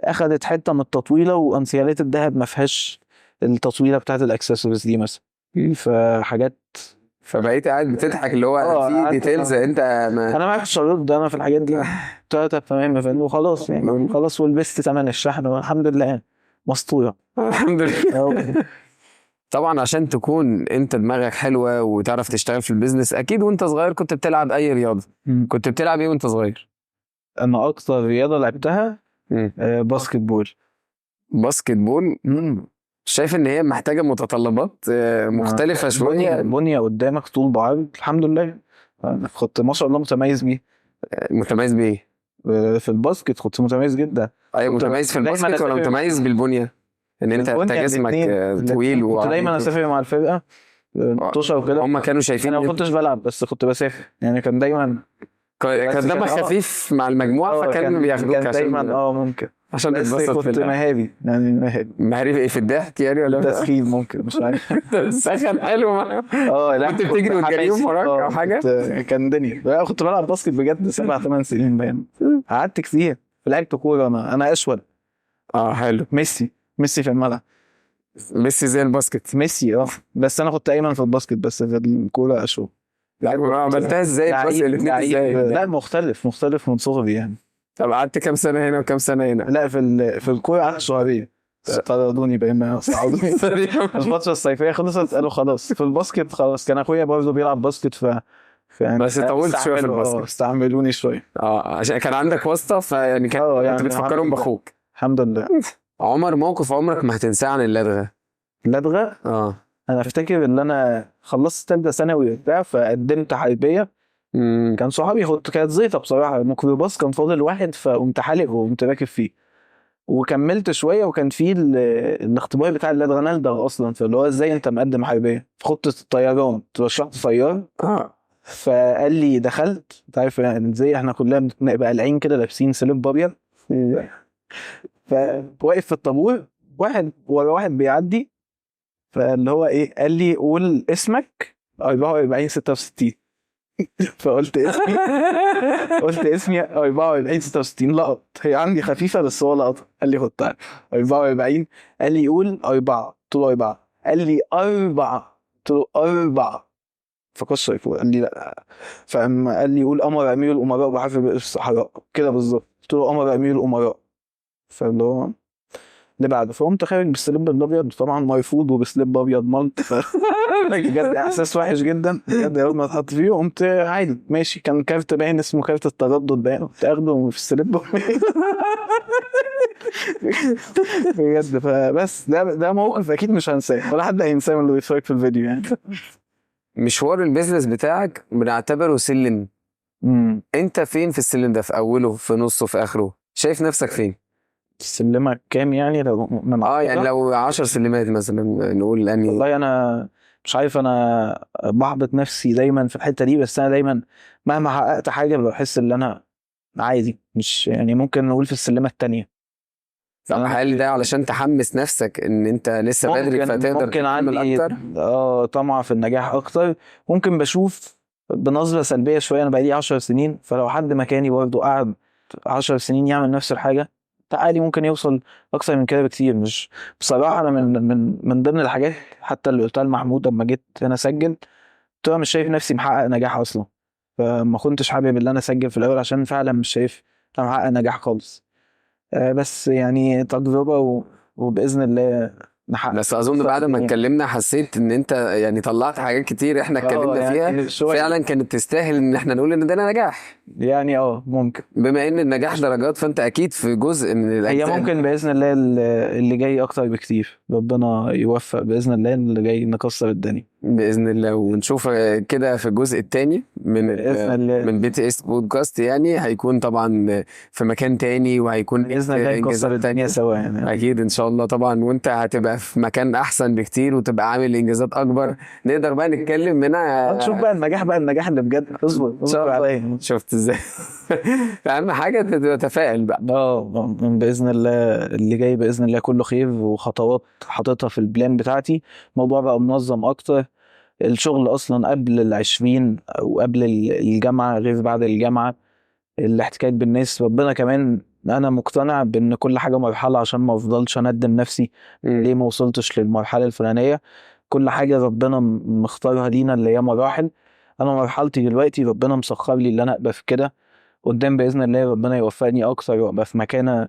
Speaker 1: اخدت حتة من التطويله، وانسيالات الذهب ما فيهاش التطويله بتاعت الاكسسوارز دي مثلا. فحاجات
Speaker 2: فبقيت قاعد بتضحك اللي هو في details انت
Speaker 1: انا معاك في الشريط ده، انا في الحاجات دي تمام يا فندم وخلاص يعني خلاص، ولبست ثمن الشحن والحمد لله مسطوره
Speaker 2: الحمد لله. طبعا عشان تكون انت دماغك حلوة وتعرف تشتغل في ال business، اكيد وانت صغير كنت بتلعب اي رياضة. كنت بتلعب ايه وانت صغير؟
Speaker 1: انا اكتر رياضة لعبتها basketball.
Speaker 2: basketball شايف ان هي محتاجه متطلبات مختلفة شوية.
Speaker 1: بنيه قدامك طول بعرض، الحمد لله كنت ما شاء الله متميز بيه.
Speaker 2: متميز بايه؟
Speaker 1: في ال basket كنت متميز جدا.
Speaker 2: ايوه، متميز في ال basket ولا متميز بالبنيه؟ ان انت جسمك طويل.
Speaker 1: كنت دايما اسافر مع الفرقة 16 وكده.
Speaker 2: هم كانوا شايفين
Speaker 1: انا ما كنتش بلعب بس كنت بسافر يعني، كان دايما
Speaker 2: كان دمك خفيف مع المجموعة، فكان بياخدوك
Speaker 1: عشان دايما ممكن
Speaker 2: عشان تتبسط.
Speaker 1: كنت مهاري يعني،
Speaker 2: مهاري في ايه؟ في الضحك يعني ولا
Speaker 1: تسخين ممكن، مش عارف.
Speaker 2: سخن حلو.
Speaker 1: لا
Speaker 2: كنت بتجري وتجريهم وراك او حاجة؟
Speaker 1: كان دنيا. لا كنت بلعب basket بجد 7-8 سنين باين، قعدت كتير. لعبت كورة، انا اشول.
Speaker 2: حلو.
Speaker 1: ميسي في الملعب،
Speaker 2: ميسي زي ال basket
Speaker 1: ميسي. بس انا كنت ايمن في ال basket، بس في الكورة اشول.
Speaker 2: عملتها ازاي بس الاثنين ازاي؟
Speaker 1: لا مختلف من صغري يعني.
Speaker 2: طب قعدت كام سنة هنا وكام سنة هنا؟
Speaker 1: لا في الكورة قعدت شهرين، طردوني بقى، ما صعدوني. الفترة الصيفية خلصت قالوا خلاص. في ال basket خلاص، كان اخويا برضه بيلعب basket،
Speaker 2: بس طولت شوية في ال basket.
Speaker 1: استعملوني شوية
Speaker 2: عشان كان عندك واسطه، فيعني كان
Speaker 1: يعني
Speaker 2: كنت بتفكرهم باخوك.
Speaker 1: الحمد لله.
Speaker 2: عمر، موقف عمرك ما هتنساه عن اللدغه؟
Speaker 1: اللدغه؟ انا افتكر ان انا خلصت ثالثة ثانوي وبتاع، فقدمت حربيه. كان صحابي كانت زيطه بصراحة، الميكروباص كان فاضل واحد، فقمت حالق وقمت راكب فيه وكملت شوية. وكان فيه الاختبار بتاع اللدغه، انا الدغ اصلا، فاللي هو ازاي انت مقدم حربيه في خطه الطيران، ترشحت طيار. فقال لي دخلت، انت عارف يعني ازاي احنا كلنا بنبقى قالعين كده لابسين سليب ابيض، فواقف في الطابور واحد ورا واحد بيعدي، فاللي هو ايه قال لي قول اسمك 44 66. فقلت اسمي، قلت اسمي 44 66. لقط، هي عندي خفيفة بس هو لقط. قال لي خد تعالى 44. قال لي قول 4، قلت له 4. قال لي 4، قلت له 4. فكسر فوق، قال لي لا. فاما قال لي قول قمر امير الامراء بحرف الصحراء كده بالظبط، قلت له قمر امير الامراء. فاللي هو اللي بعده، فقمت خارج بال slip الابيض طبعا مرفوض، وب slip ابيض ملط. بجد احساس وحش جدا بجد اول ما اتحط فيه. قمت عادي ماشي، كان كارت باين اسمه كارت التردد باين، قمت اخده في ال slip بجد. فبس ده موقف اكيد مش هنساه، ولا حد هينساه من اللي بيتفرج في الفيديو يعني.
Speaker 2: مشوار ال business بتاعك بنعتبره سلم، انت فين في السلم ده؟ في اوله، في نصه، في اخره؟ شايف نفسك فين؟
Speaker 1: السلمة كام يعني؟ لو من
Speaker 2: يعني لو 10 سلمات مثلا نقول اني
Speaker 1: والله انا مش عارف، انا بحبط نفسي دايما في الحتة دي، بس انا دايما مهما حققت حاجة بحس ان انا عادي، مش يعني ممكن نقول في السلمة التانية.
Speaker 2: طب هل ده علشان تحمس نفسك ان انت لسه بدري فتقدر
Speaker 1: ممكن عندي
Speaker 2: اكتر؟
Speaker 1: طمع في النجاح اكتر. ممكن بشوف بنظرة سلبية شوية، انا بقالي 10 سنين، فلو حد مكاني برضه قعد 10 سنين يعمل نفس الحاجة تعالي ممكن يوصل اكتر من كده بكتير. مش بصراحة انا من ضمن الحاجات حتى اللي قلتها لمحمود لما جيت هنا اسجل، قلت له مش شايف نفسي محقق نجاح اصلا، فما كنتش حابب ان انا اسجل في الاول عشان فعلا مش شايف انا محقق نجاح خالص. بس يعني تجربه وباذن الله نحقق.
Speaker 2: بس اظن بعد ما اتكلمنا حسيت ان انت يعني طلعت حاجات كتير احنا اتكلمنا يعني فيها فعلا كانت تستاهل ان احنا نقول ان ده نجاح
Speaker 1: يعني. ممكن
Speaker 2: بما ان النجاح درجات، فانت اكيد في جزء من
Speaker 1: الاجزاء هي ممكن باذن الله اللي جاي اكتر بكتير، ربنا يوفق باذن الله اللي جاي نكسر الدنيا
Speaker 2: باذن الله، ونشوف كده في الجزء الثاني من من BTS podcast، يعني هيكون طبعا في مكان تاني، وهيكون
Speaker 1: باذن الله نكسر الدنيا سوا يعني
Speaker 2: اكيد ان شاء الله طبعا. وانت هتبقى في مكان احسن بكتير وتبقى عامل انجازات اكبر، نقدر بقى نتكلم منها،
Speaker 1: نشوف بقى النجاح، بقى النجاح اللي بجد. اصبر عليا.
Speaker 2: شفت ازاي؟ اهم حاجة تتفائل بقى.
Speaker 1: باذن الله اللي جاي باذن الله كله خير، وخطوات حاططها في ال plan بتاعتي. الموضوع بقى منظم اكتر، الشغل اصلا قبل 20 او قبل الجامعة غير بعد الجامعة، الاحتكاك بالناس. ربنا كمان انا مقتنع بان كل حاجة مرحلة، عشان ما افضلش اندم نفسي ليه ما وصلتش للمرحلة الفلانية. كل حاجة ربنا مختارها لينا اللي هي مراحل. انا مرحلتي دلوقتي ربنا مسخر لي اللي انا ابقى في كده قدام، باذن الله ربنا يوفقني اكتر وابقى في مكانه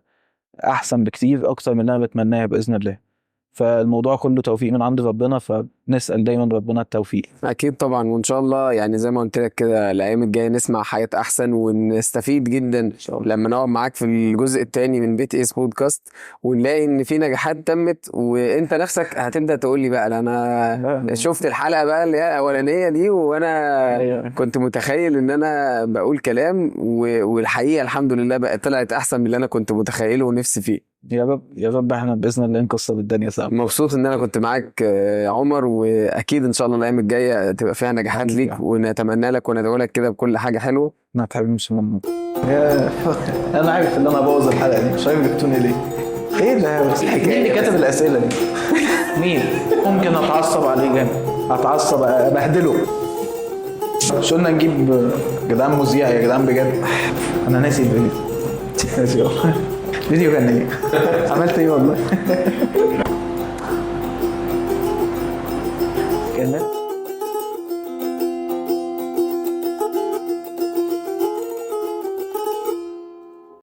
Speaker 1: احسن بكتير اكتر من اللي انا بتمناها باذن الله. فالموضوع كله توفيق من عند ربنا، فما نسال دايما ربنا التوفيق.
Speaker 2: اكيد طبعا، وان شاء الله يعني زي ما قلت لك كده الايام الجاية نسمع حياة احسن ونستفيد جدا
Speaker 1: ان شاء الله.
Speaker 2: لما نقعد معاك في الجزء الثاني من بيت ايس بودكاست، ونلاقي ان في نجاحات تمت، وانت نفسك هتبدا تقول لي بقى لا انا شفت الحلقة بقى اللي هي الاولانية دي، وانا كنت متخيل ان انا بقول كلام والحقيقة الحمد لله بقى طلعت احسن من اللي انا كنت متخيله ونفسي فيه.
Speaker 1: يا رب يا رب، احنا باذن الله نكسر الدنيا سوا.
Speaker 2: مبسوط ان انا كنت معاك عمر، واكيد ان شاء الله الايام الجاية تبقى فيها نجاحات ليك، ونتمنى لك وندعو لك كده بكل حاجة حلوة.
Speaker 1: ما تحبش ماما. انا عارف ان انا ابوظ الحلقة دي، مش عارف جبتوني ليه. ايه ده؟ مين اللي كتب الاسئلة دي؟ مين؟ ممكن اتعصب عليه جامد، اتعصب ابهدله. مش قلنا نجيب جدعان مذيع يا جدعان بجد؟ انا ناسي الفيديو، ناسي والله. الفيديو كان ايه؟ عملت ايه والله؟